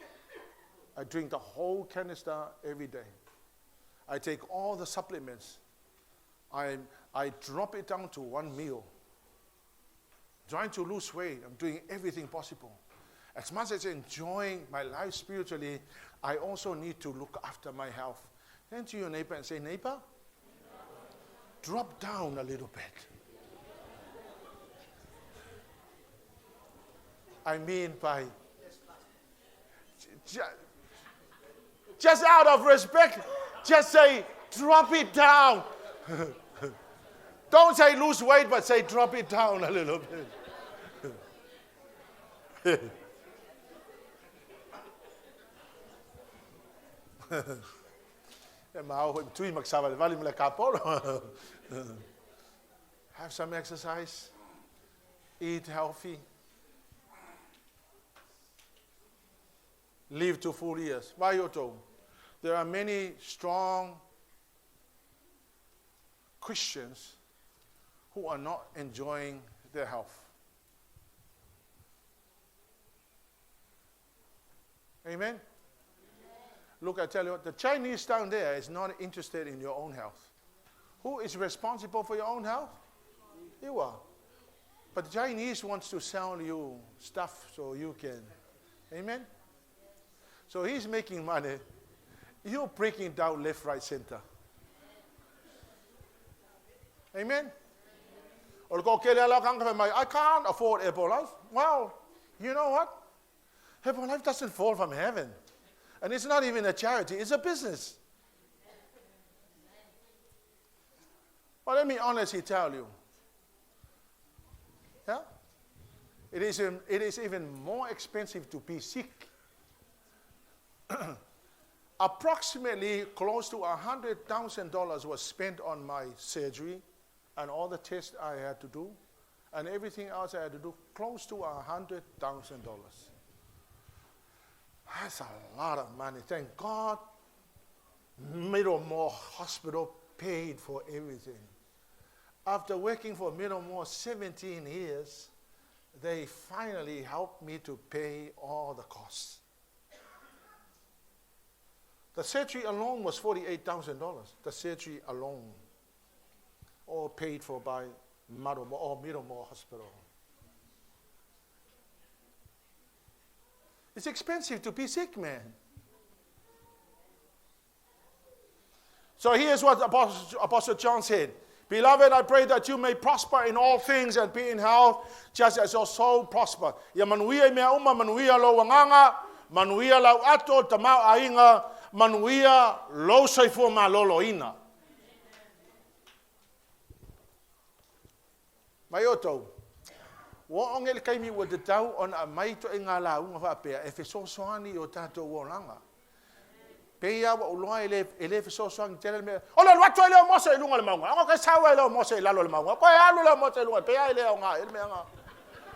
I drink the whole canister every day. I take all the supplements. I, I drop it down to one meal. Trying to lose weight. I'm doing everything possible. As much as enjoying my life spiritually, I also need to look after my health. Turn to your neighbor and say, Neighbor, drop down a little bit. I mean by just out of respect, just say, drop it down. Don't say lose weight, but say drop it down a little bit. Have some exercise, eat healthy, live to full years. There are many strong Christians who are not enjoying their health. Amen? Look, I tell you what, the Chinese down there is not interested in your own health. Who is responsible for your own health? You are. But the Chinese wants to sell you stuff so you can. Amen? So he's making money. You're breaking down left, right, center. Amen? I can't afford Herbalife. Well, you know what? Herbalife doesn't fall from heaven. And it's not even a charity, it's a business. But let me honestly tell you. Yeah? It is even more expensive to be sick. Approximately close to $100,000 was spent on my surgery and all the tests I had to do and everything else I had to do, close to $100,000. That's a lot of money. Thank God, Middlemore Hospital paid for everything. After working for Middlemore 17 years, they finally helped me to pay all the costs. The surgery alone was $48,000. The surgery alone. All paid for by Middlemore, or Middlemore Hospital. It's expensive to be sick, man. So here's what Apostle John said. Beloved, I pray that you may prosper in all things and be in health, just as your soul prosper. Ia manuia i mea uma, manuia lou agaga, manuia lau ato, tamaoaiga, manuia lou soifua malōlōina. Mai outou, ua oo nei le taimi ua tatau ona aumai ituaiga lauga faapea e fesoasoani i o tatou olaga. Pei lava ua ou iloa e le, e le fesoasoani tele le mea, o le alu atu ai lea o Mose i luga o le mauga, aua koe sau ai lea o Mose i lalo o le mauga, koe alu lea o Mose i luga, pei lava e le aoga ai le mea lena.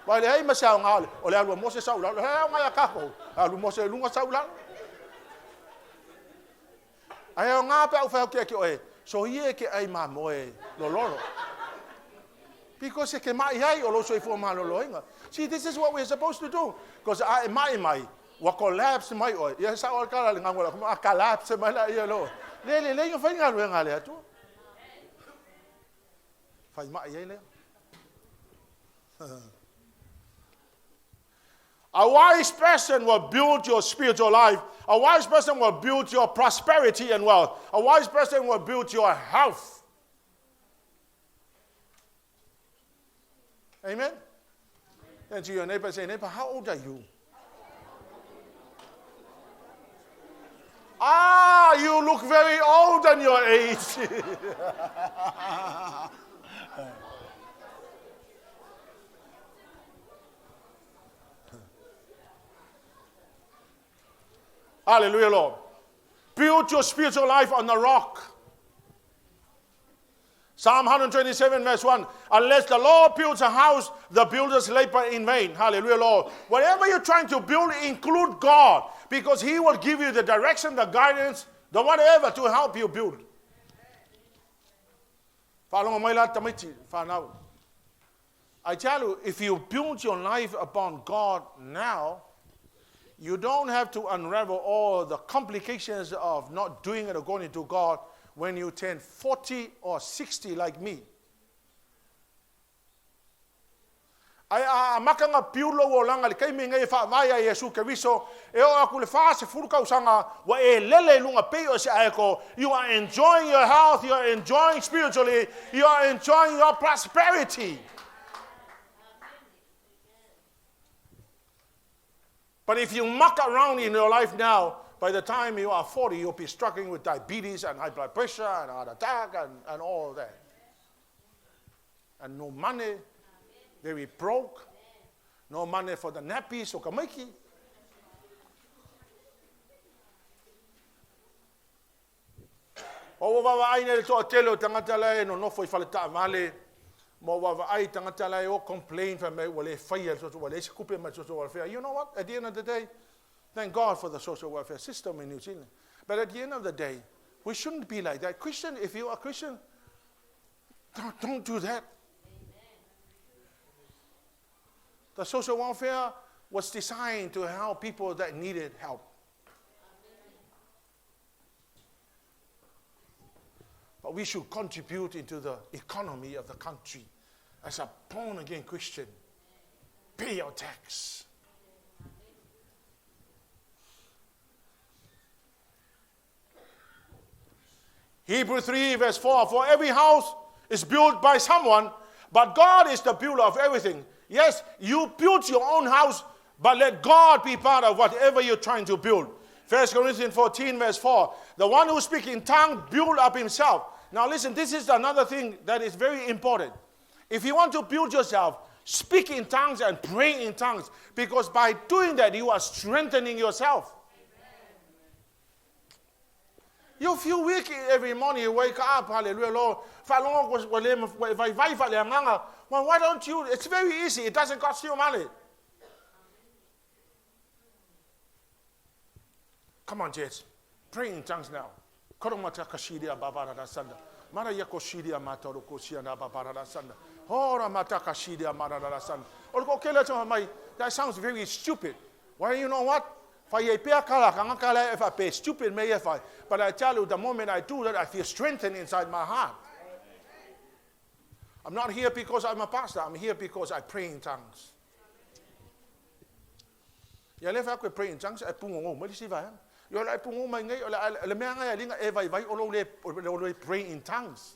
Aua e leai ma se aoga o le alu a Mose sau i lalo, he aoga ia tatou, alu Mose i luga sau i lalo. Ae aoga pe a ou fai atu ia te oe, soia e te ai mamoe lololo. Because e te mai ai o lou soifua maloloina. See, this is what we're supposed to do. Because a e mai mai, ua collapse mai oe. Ia, sao le tala le gago a collapse mai la ia lo. Le le le ina fai galuega a le Atua. Fai mai ai lea. A wise person will build your spiritual life. A wise person will build your prosperity and wealth. A wise person will build your health. Amen? And to your neighbor, say, neighbor, how old are you? Ah, you look very old on your age. Hallelujah, Lord. Build your spiritual life on the rock. Psalm 127 verse 1. Unless the Lord builds a house, the builders labor in vain. Hallelujah, Lord. Whatever you're trying to build, include God. Because He will give you the direction, the guidance, the whatever to help you build. I tell you, if you build your life upon God now, you don't have to unravel all the complications of not doing it according to God when you turn 40 or 60 like me. Ai a amata ona build lou olaga i le taimi lenei e faavae ai Iesu Keriso, e oo atu i le 40 tausaga, ua e lele i luga pei o se aeko. You are enjoying your health, you are enjoying spiritually, you are enjoying your prosperity. But if you muck around in your life now, by the time you are 40, you'll be struggling with diabetes and high blood pressure and heart attack and all that. And no money, very broke, no money for the nappies o tamaiti. Ua vaavaai nei i le toatele o tagata la e nonofo i faletaavale, ma ua vaavaai i tagata la e o complain fai mai ua le faia le social, ua leai se tupe mai le social welfare. You know what? At the end of the day, thank God for the social welfare system in New Zealand. But at the end of the day, we shouldn't be like that. Christian, if you are Christian, don't do that. The social welfare was designed to help people that needed help. But we should contribute into the economy of the country as a born-again Christian. Pay your tax. Hebrews 3 verse 4, for every house is built by someone, but God is the builder of everything. Yes, you build your own house, but let God be part of whatever you're trying to build. 1 Corinthians 14 verse 4, the one who speaks in tongue build up himself. Now listen, this is another thing that is very important. If you want to build yourself, speak in tongues and pray in tongues, because by doing that, you are strengthening yourself. You feel weak every morning, you wake up, hallelujah, Lord. Well, why don't you? It's very easy. It doesn't cost you money. Come on, church. Pray in tongues now. That sounds very stupid. Well, you know what? Stupid me. But I tell you, the moment I do that, I feel strengthened inside my heart. I'm not here because I'm a pastor. I'm here because I pray in tongues. Ia le fa pray in tongues, e pungo mai si vai. Ia le pungo mai ngai le mea ngai alinga e vai vai o lo le pray in tongues.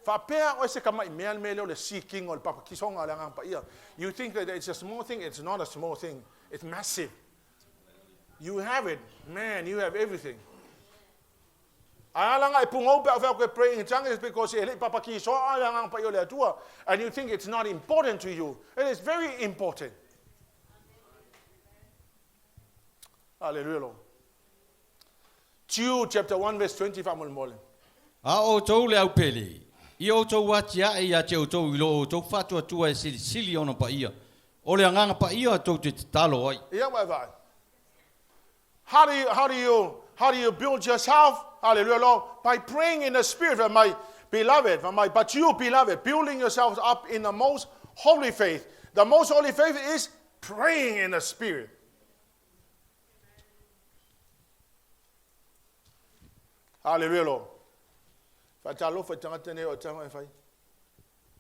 Faapea oe se tama'i mea le mea lea o le seeking o le papakisoga o le Agaga Paia. You think that it's a small thing. It's not a small thing. It's massive. You have it. Man, you have everything. Ae ala ona e pugou pe a ou fai atu e pray in tongues because e le'i papakisoa le Agaga Paia o le Atua. And you think it's not important to you. It is very important. Hallelujah, Lord. Jude chapter 1 verse 20 faamolemole. A o outou le au pele, ia outou atiae ia te outou i lo outou faatuatua e silisili ona paia, o le Agaga Paia tou te tatalo ai. Ia ua e vaai. How do you, how do you, how do you build yourself? Hallelujah, Lord. By praying in the Spirit, for my beloved, for my, but you, beloved, building yourselves up in the most holy faith. The most holy faith is praying in the Spirit. Hallelujah, Lord.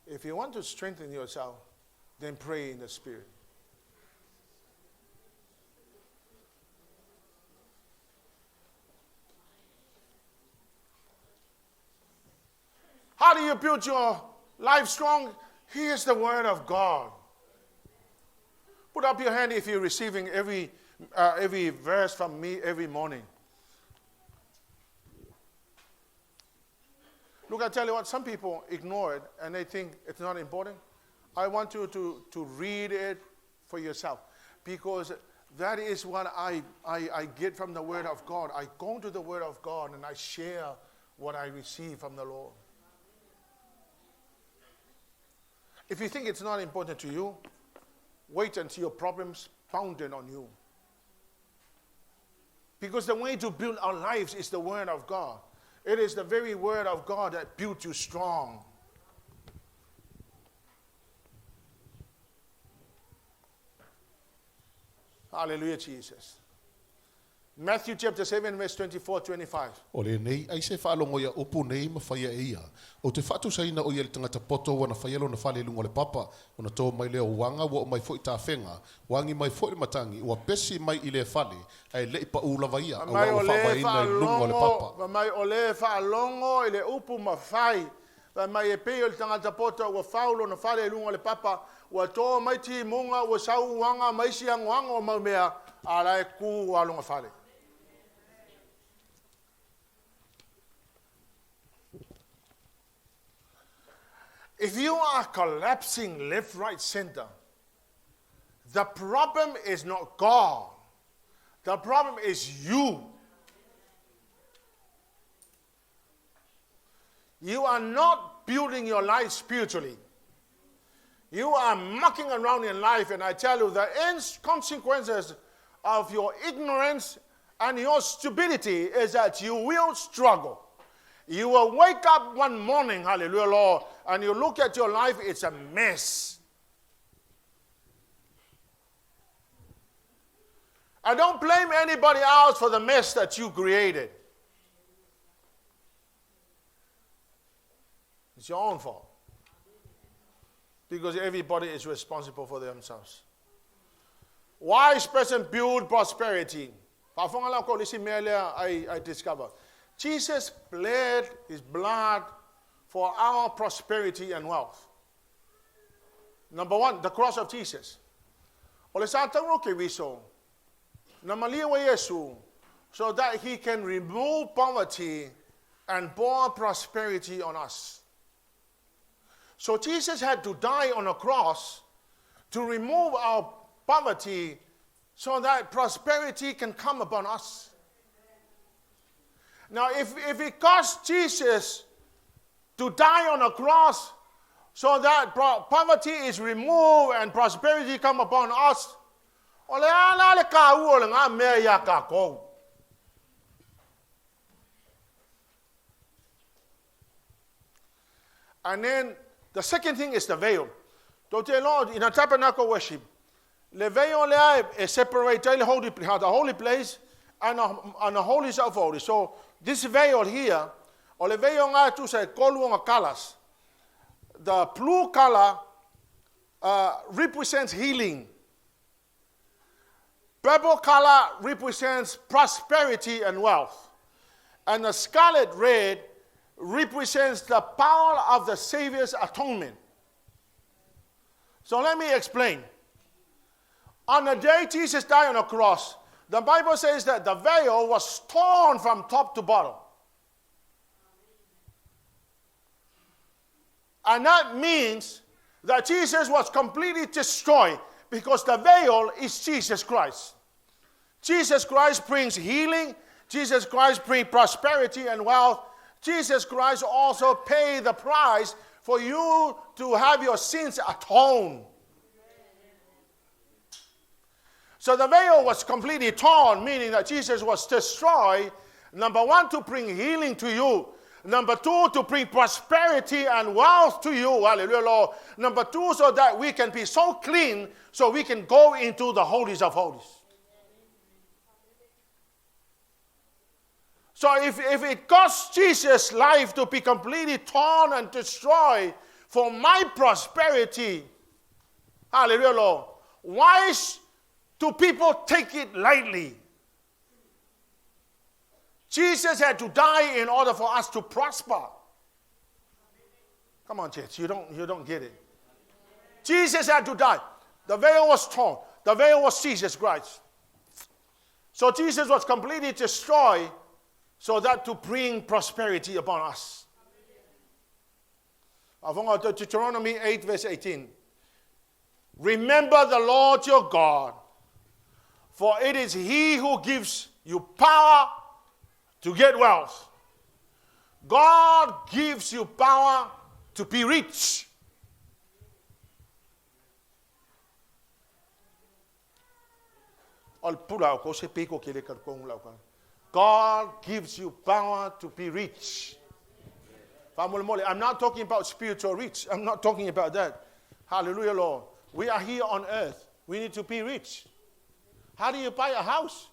If you want to strengthen yourself, then pray in the Spirit. How do you build your life strong? Here's the Word of God. Put up your hand if you're receiving every verse from me every morning. Look, I tell you what, some people ignore it and they think it's not important. I want you to read it for yourself, because that is what I get from the Word of God. I go to the Word of God and I share what I receive from the Lord. If you think it's not important to you, wait until your problems pounded on you. Because the way to build our lives is the Word of God. It is the very Word of God that built you strong. Hallelujah, Jesus. Matthew chapter 7, verse 24 25. O lenei, ai se faalogo ia upu nei ma faia e ia. Ou te faatusaina o ia i le tagata poto ua na faia lona fale i luga o le papa, ona to mai lea o uaga, ua oo mai foi tafega, ua agi mai foi le matagi, ua pesi mai i lea fale, ae le i paū lava ia, Fai auā mai ua o lē faavaeina i luga o le faalogo, papa. fai mai o lē faalogo i le upu ma fai. Fai mai e pei o le tagata poto ua fau lona fale i luga o le papa, ua to mai timuga, ua sau uaga ma isi agoago o mau mea, a o la e ku lava lona fale. If you are collapsing left, right, center, the problem is not God. The problem is you. You are not building your life spiritually. You are mucking around in life, and I tell you, the end consequences of your ignorance and your stupidity is that you will struggle. You will wake up one morning, hallelujah, Lord, and you look at your life, it's a mess. I don't blame anybody else for the mess that you created. It's your own fault. Because everybody is responsible for themselves. Wise person build prosperity. Faafofoga la kou le isi mea lea I, I discover. Jesus bled his blood for our prosperity and wealth. Number one, the cross of Jesus. O le sa tauro ke riso. Na malia wa Iesu, so that he can remove poverty and pour prosperity on us. So Jesus had to die on a cross to remove our poverty so that prosperity can come upon us. Now, if, if it cost Jesus to die on a cross so that poverty is removed and prosperity come upon us, o le a la le kāua o le ngā mea iā kākou. And then the second thing is the veil. Tou te iloa, in a tabernacle worship, le veil lea e separate ai le holy, the holy place and the, and the holies of holies. So this veil here, o le veil ngā e tusa e kolu ona colors. The blue color represents healing. Purple color represents prosperity and wealth. And the scarlet red represents the power of the Savior's atonement. So let me explain. On the day Jesus died on the cross, the Bible says that the veil was torn from top to bottom. And that means that Jesus was completely destroyed because the veil is Jesus Christ. Jesus Christ brings healing. Jesus Christ brings prosperity and wealth. Jesus Christ also paid the price for you to have your sins atoned. So the veil was completely torn, meaning that Jesus was destroyed. Number one, to bring healing to you. Number two, to bring prosperity and wealth to you. Hallelujah, Lord. Number two, so that we can be so clean so we can go into the holies of holies. So if, if it costs Jesus' life to be completely torn and destroyed for my prosperity, hallelujah, Lord, why do people take it lightly? Jesus had to die in order for us to prosper. Come on, church, you don't, you don't get it. Jesus had to die. The veil was torn. The veil was Jesus Christ. So Jesus was completely destroyed so that to bring prosperity upon us. Deuteronomy 8, verse 18. Remember the Lord your God, for it is he who gives you power to get wealth, God gives you power to be rich. God gives you power to be rich. I'm not talking about spiritual rich. I'm not talking about that. Hallelujah, Lord. We are here on earth. We need to be rich. How do you buy a house?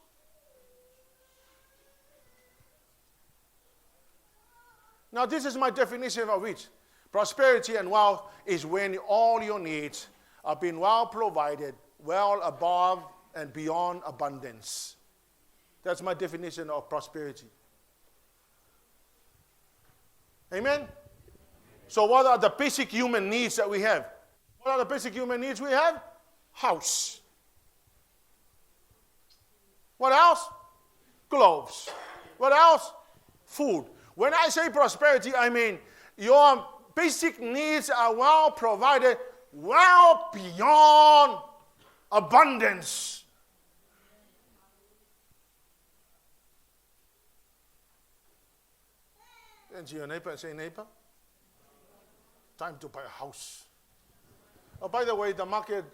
Now, this is my definition of rich. Prosperity and wealth is when all your needs are being well provided, well above and beyond abundance. That's my definition of prosperity. Amen? So what are the basic human needs that we have? What are the basic human needs we have? House. What else? Clothes. What else? Food. When I say prosperity, I mean your basic needs are well provided, well beyond abundance. And to your neighbor and say, neighbor, time to buy a house. Oh, by the way, the market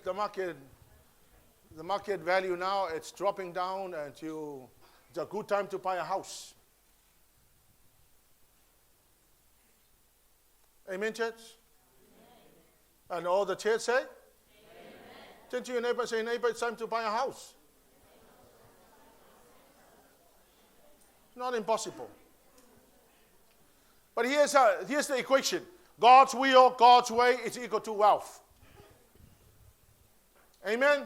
value now, it's dropping down until it's a good time to buy a house. Amen, church? Amen. And all the church say? Amen. Turn to your neighbor and say, neighbor, it's time to buy a house. It's not impossible. But here's the equation. God's will, God's way is equal to wealth. Amen?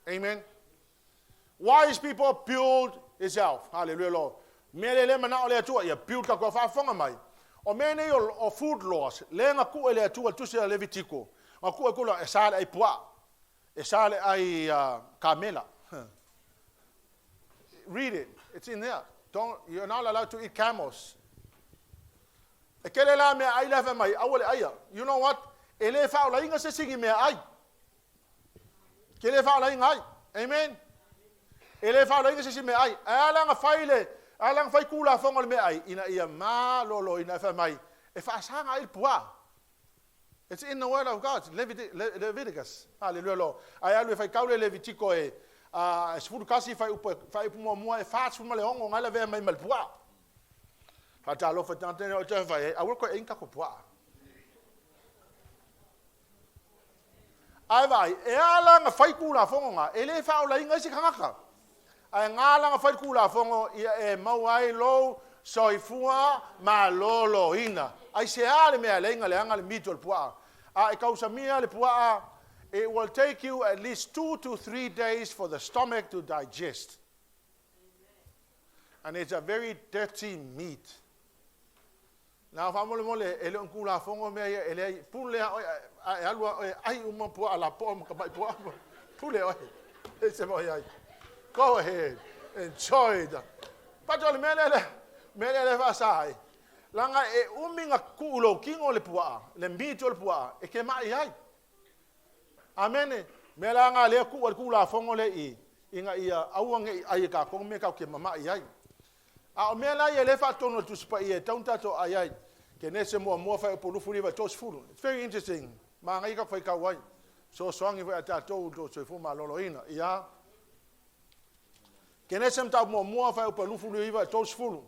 Amen? Wise people build itself. Hallelujah, Lord. Mele le mana o le atua, ia build ka kua whaafonga mai. O mene o food laws, le nga kua le atua tusi a Levitiko. Nga kua kula e sale ai pua, e sale ai kamela. Read it. It's in there. You're not allowed to eat camels. E kele la mea ai lewa mai, awale aia. You know what? E le whaola inga se singi mea ai. Ke le whaola inga ai. Amen. E le whaola inga se singi mea ai. Alanga whaile, alanga whai kula whonga le mea ai. Ina ia mā lolo, ina wha mai. E whaasanga ai pua. It's in the word of God. Leviticus. Hallelujah, Lord. Ai alu e whai kaule Levitiko e. Sefulu kasi whai upu mua e whaatsu ma le hongo ngai la vea mai malpua. Whatalofa tantene o te whai, a wako e inka ko pua. Ai vai, e ala nga whai kula whongo ngā, e le whaola inga isi kangaka. Ai ngā la nga whai kula whongo, ia e mau ai lou, soifua, ma lolo ina. Ai se ale mea le inga le anga le mito le pua. A e kausamia le pua, it will take you at least 2 to 3 days for the stomach to digest. And it's a very dirty meat. Now, whamole mole, ele unkula whongo mea ia, ele pule a oe, a alua oe, ai uma pua ala poa makamai pua, pule oe, e se moi ai. Go ahead, enjoy it. Pato le mele le whasai. Langa e uminga kuulo kingo le pua, le mito le pua, e ke mai ai. Amen. Mele nga le ku al kula whongo le i, inga ia auange ai ka kongo me kau ke mama i ai. A o mea la ia le whaatono tusipa ia, tauntato ai ai. Ke nese mua mua whai o polufu riwa tos fulu. It's very interesting. Maa ngai ka whai kau ai. So soangi whai a tātou tō soifua malolo ina. Ia. Ke nese mtau mua mua whai o polufu riwa tos fulu.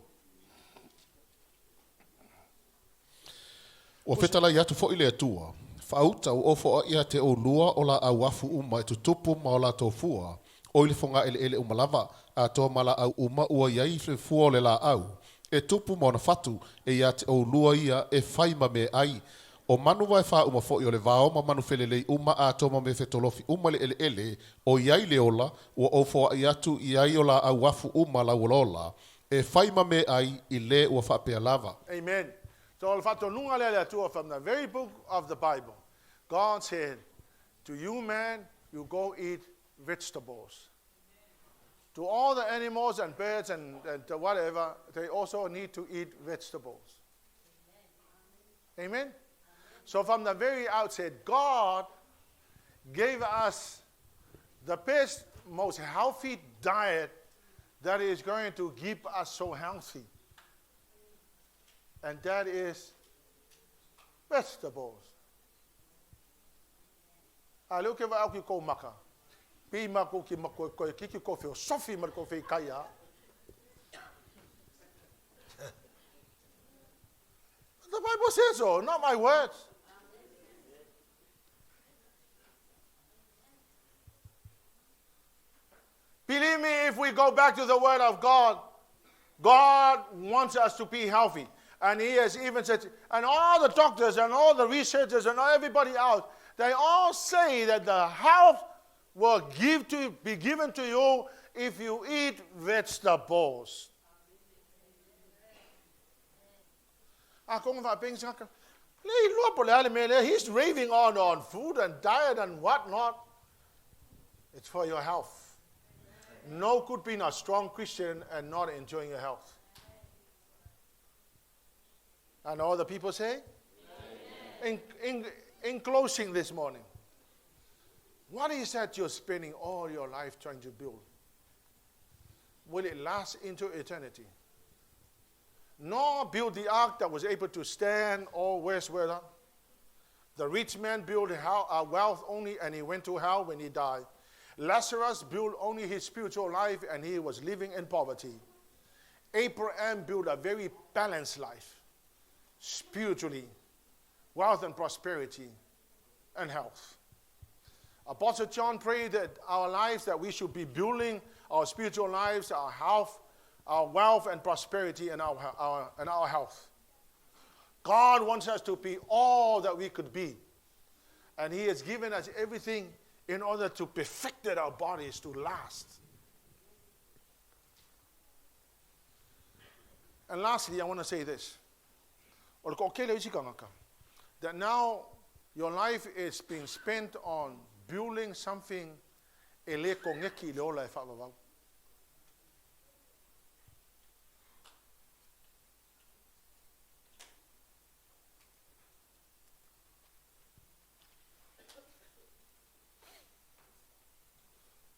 Ua whetala i atu fo i le atua. Whaauta o ofo a ia te o lua o la auafu uma e tutupu ma o la tofua. O ile fonga ele ele umalava, a toa mala au uma ua iai fua o le la au. E tupu ma ona fatu, e ia te o lua ia e whaima me ai. O manu vai wha uma fo i o le vao, ma manu felelei uma a toa ma me fetolofi uma le ele ele, o iai le ola, ua ofo a iatu iai o la auafu uma la uolola. E whaima me ai i le ua whapea lava. Amen. So al whatonunga le atua from the very book of the Bible. God said, to you man, you go eat vegetables. To all the animals and birds and whatever, they also need to eat vegetables. Amen? Amen? So from the very outset, God gave us the best, most healthy diet that is going to keep us so healthy. And that is vegetables. A lea ou te vaai atu i kou maka, pei matou te toeitiiti toa feosofi ma le toa feitaia. The Bible says so, not my words. Believe me, if we go back to the Word of God, God wants us to be healthy. And He has even said, and all the doctors and all the researchers and everybody else, they all say that the health will give to, be given to you if you eat vegetables. A konga whaapeng saka. Le iloa po le a le mea lea. He's raving on on food and diet and what not. It's for your health. No good being a strong Christian and not enjoying your health. And all the people say? In, in, in closing this morning, what is that you're spending all your life trying to build? Will it last into eternity? Noah built the ark that was able to stand all worst weather. The rich man built wealth only, and he went to hell when he died. Lazarus built only his spiritual life, and he was living in poverty. Abraham built a very balanced life, spiritually, wealth and prosperity, and health. Apostle John prayed that our lives, that we should be building our spiritual lives, our health, our wealth and prosperity, and our, our, and our health. God wants us to be all that we could be. And He has given us everything in order to perfect our bodies to last. And lastly, I want to say this. That now your life is being spent on building something e le kogeki i le ola e faavavau.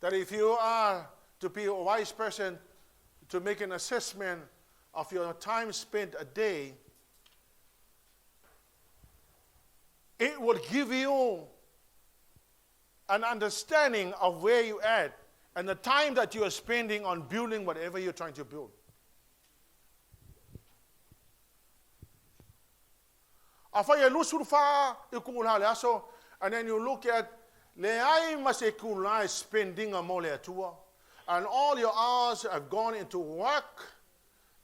That if you are to be a wise person to make an assessment of your time spent a day, it will give you an understanding of where you're at and the time that you are spending on building whatever you're trying to build. Afai e 24 i kula le aso, and then you look at leai ma se kula e spending mo le Atua, and all your hours have gone into work,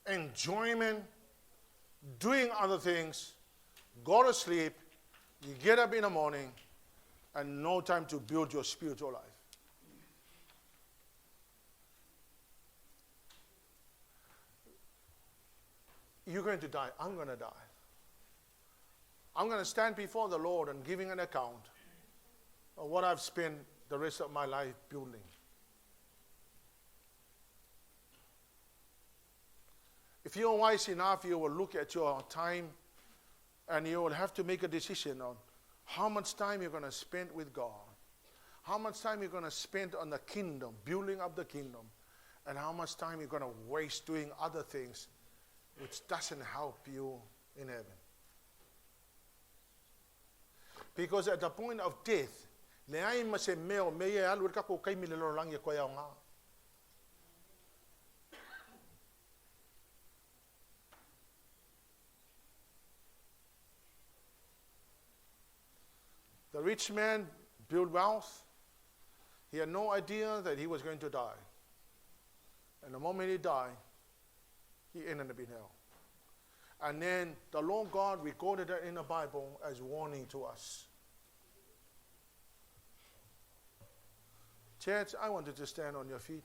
enjoyment, doing other things, go to sleep, you get up in the morning, and no time to build your spiritual life. You're going to die. I'm going to die. I'm going to stand before the Lord and giving an account of what I've spent the rest of my life building. If you're wise enough, you will look at your time and you will have to make a decision on how much time you're going to spend with God, how much time you're going to spend on the kingdom, building up the kingdom, and how much time you're going to waste doing other things which doesn't help you in heaven. Because at the point of death, leai ma se mea o mea ia e alu ai le tatou taimi i le lalolagi e toe aoga. The rich man built wealth. He had no idea that he was going to die. And the moment he died, he ended up in hell. And then the Lord God recorded that in the Bible as warning to us. Church, I want you to stand on your feet.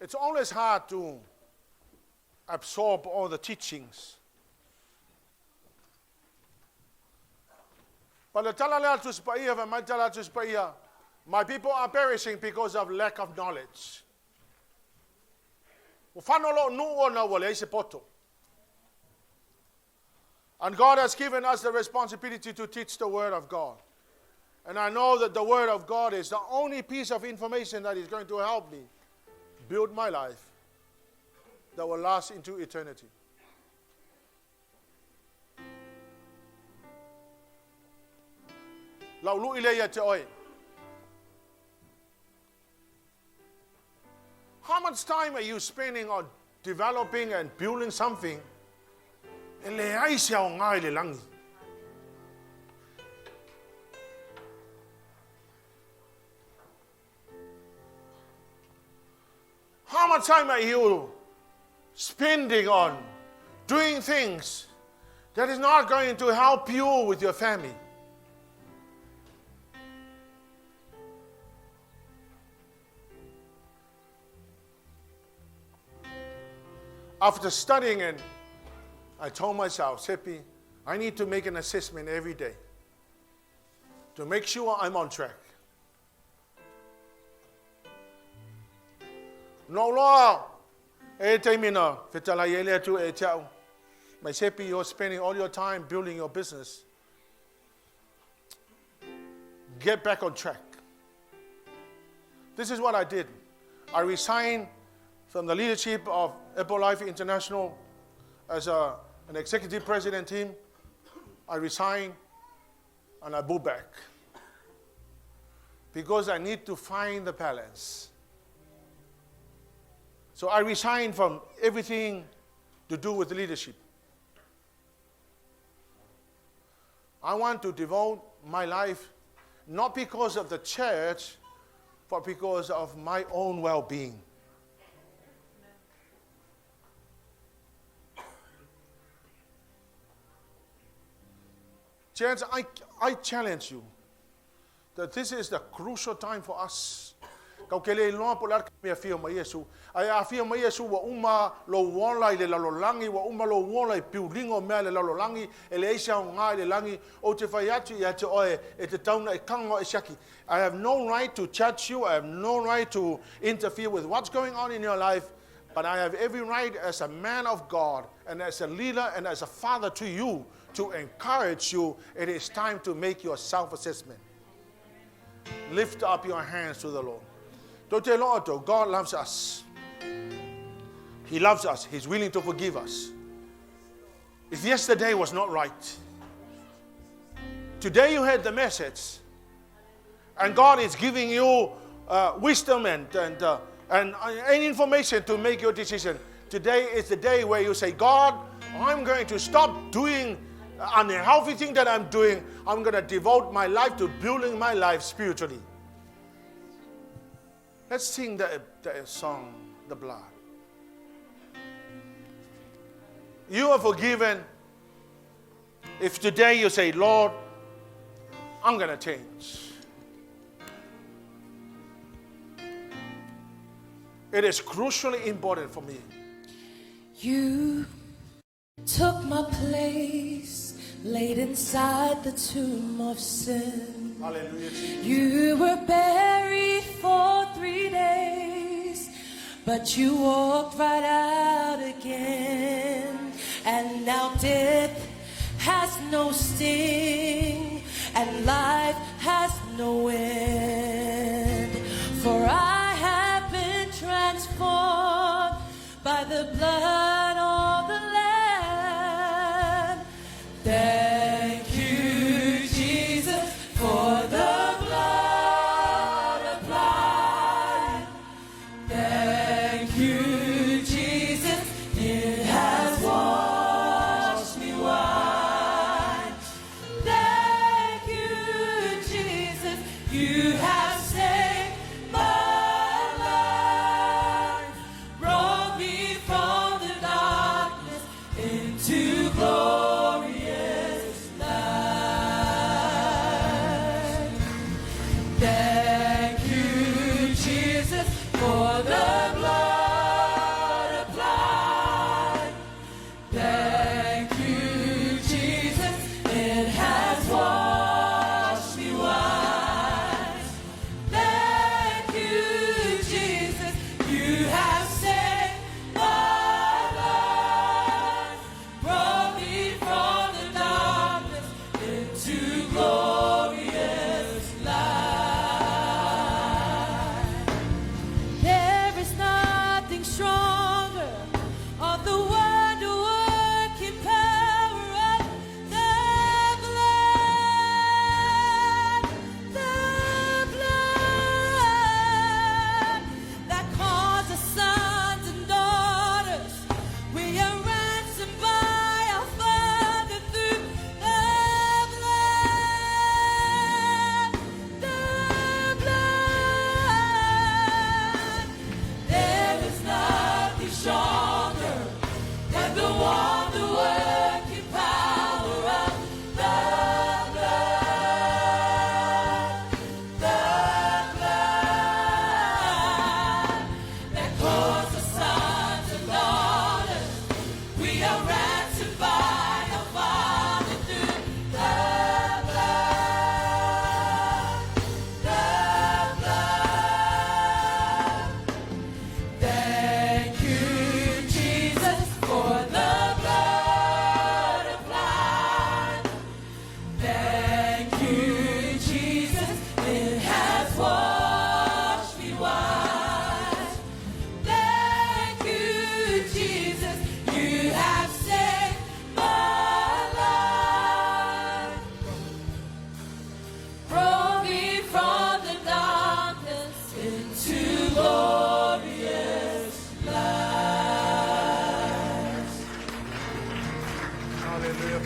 It's always hard to absorb all the teachings. But le tala lea a le Tusi Paia, fai mai le tala a le Tusi Paia, My people are perishing because of lack of knowledge. Ua fano lou nuu ona ua leai se poto. And God has given us the responsibility to teach the Word of God. And I know that the Word of God is the only piece of information that is going to help me build my life that will last into eternity. Lau lui lea ia te oe. How much time are you spending on developing and building something e leai se aoga i le lagi? How much time are you spending on doing things that is not going to help you with your family? After studying it, I told myself, Sepi, I need to make an assessment every day to make sure I'm on track. Na ou loa e taimi na fetalai ai le Atua ia te au, mai Sepi, you're spending all your time building your business. Get back on track. This is what I did. I resigned from the leadership of Herbalife International as a, an executive president team. I resigned and I moved back because I need to find the balance. So I resigned from everything to do with leadership. I want to devote my life not because of the church, but because of my own well being. Church, I, I challenge you that this is the crucial time for us. Kau ke le iloa po o le a le mea afio mai Iesu. Ae a afio mai Iesu ua uma lou ola i le lalolagi, ua uma lou ola i piuliga o mea i le lalolagi, e leai se aoga i le lagi, ou te fai atu ia te oe e te tau na i kanga o Esiaki. I have no right to judge you, I have no right to interfere with what's going on in your life, but I have every right as a man of God and as a leader and as a father to you to encourage you. It is time to make your self-assessment. Lift up your hands to the Lord. God loves us. He loves us. He's willing to forgive us. If yesterday was not right, today you heard the message, and God is giving you wisdom and, and, and, and information to make your decision. Today is the day where you say, God, I'm going to stop doing unhealthy thing that I'm doing. I'm going to devote my life to building my life spiritually. Let's sing the, the song, The Blood. You are forgiven. If today you say, Lord, I'm going to change. It is crucially important for me. You took my place, laid inside the tomb of sin. Hallelujah. You were buried for 3 days, but you walked right out again. And now death has no sting, and life has no end. For I have been transformed by the blood of the Lamb. Thank you, Jesus, for the blood applied. Thank you, Jesus, it has washed me white. Thank you, Jesus, you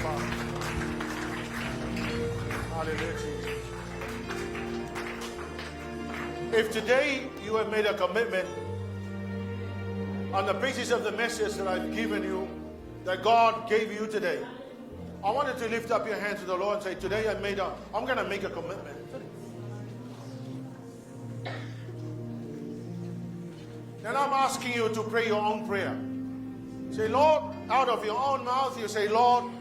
Father. Hallelujah, Jesus. If today you have made a commitment on the basis of the message that I've given you, that God gave you today, I want you to lift up your hand to the Lord and say, today I'm going to make a commitment. And I'm asking you to pray your own prayer. Say, Lord, out of your own mouth, you say, Lord,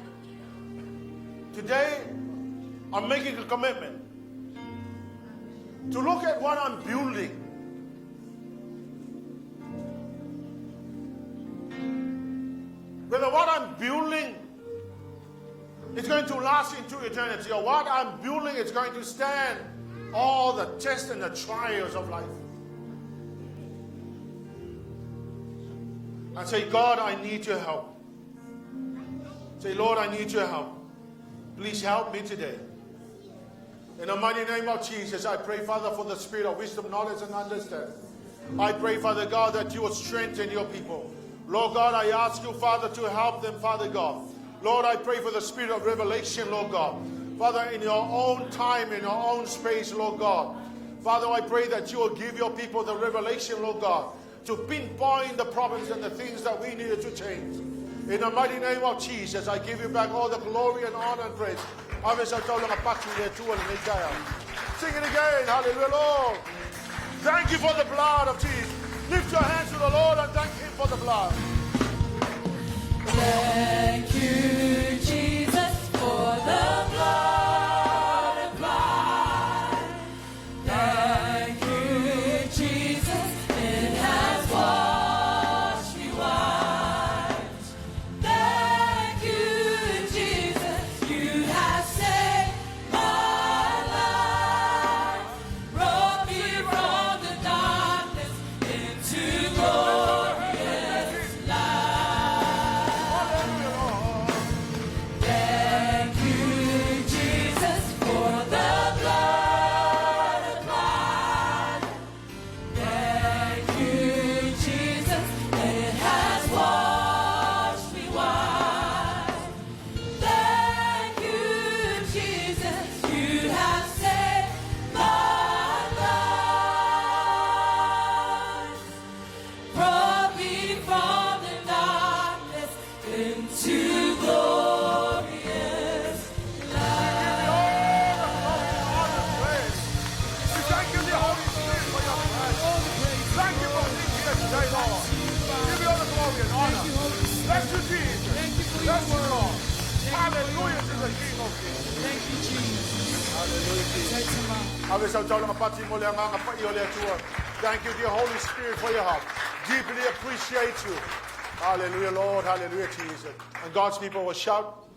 today I'm making a commitment to look at what I'm building. Whether what I'm building is going to last into eternity, or what I'm building is going to stand all the tests and the trials of life. And say, God, I need your help. Say, Lord, I need your help. Please help me today. In the mighty name of Jesus, I pray, Father, for the spirit of wisdom, knowledge, and understanding. I pray, Father God, that you will strengthen your people. Lord God, I ask you, Father, to help them, Father God. Lord, I pray for the spirit of revelation, Lord God. Father, in your own time, in your own space, Lord God. Father, I pray that you will give your people the revelation, Lord God, to pinpoint the problems and the things that we needed to change. In the mighty name of Jesus, I give you back all the glory and honor and praise. Sing it again. Hallelujah, Lord. Thank you for the blood of Jesus. Lift your hands to the Lord and thank him for the blood. Thank you, Jesus, for the blood applied. Thank you, Jesus, it has washed me white. Thank you, Jesus, you have saved my life, brought me from the darkness into glorious light. Thank you, Jesus, for the blood applied. Thank you, Jesus, it has washed me white. Thank you, Jesus, you have saved my life, brought me from the darkness into glorious light. We thank you, the Holy Spirit, for your presence. Thank you for being here today, Lord. Give you all the glory and honor. Bless you, Jesus. Thank you for your Bless you, word. Lord. Hallelujah to the King of Kings. Thank you, Jesus. Hallelujah, Jesus. Thank you, dear Holy Spirit, for your help. Deeply appreciate you. Hallelujah, Lord. Hallelujah, Jesus. And God's people will shout.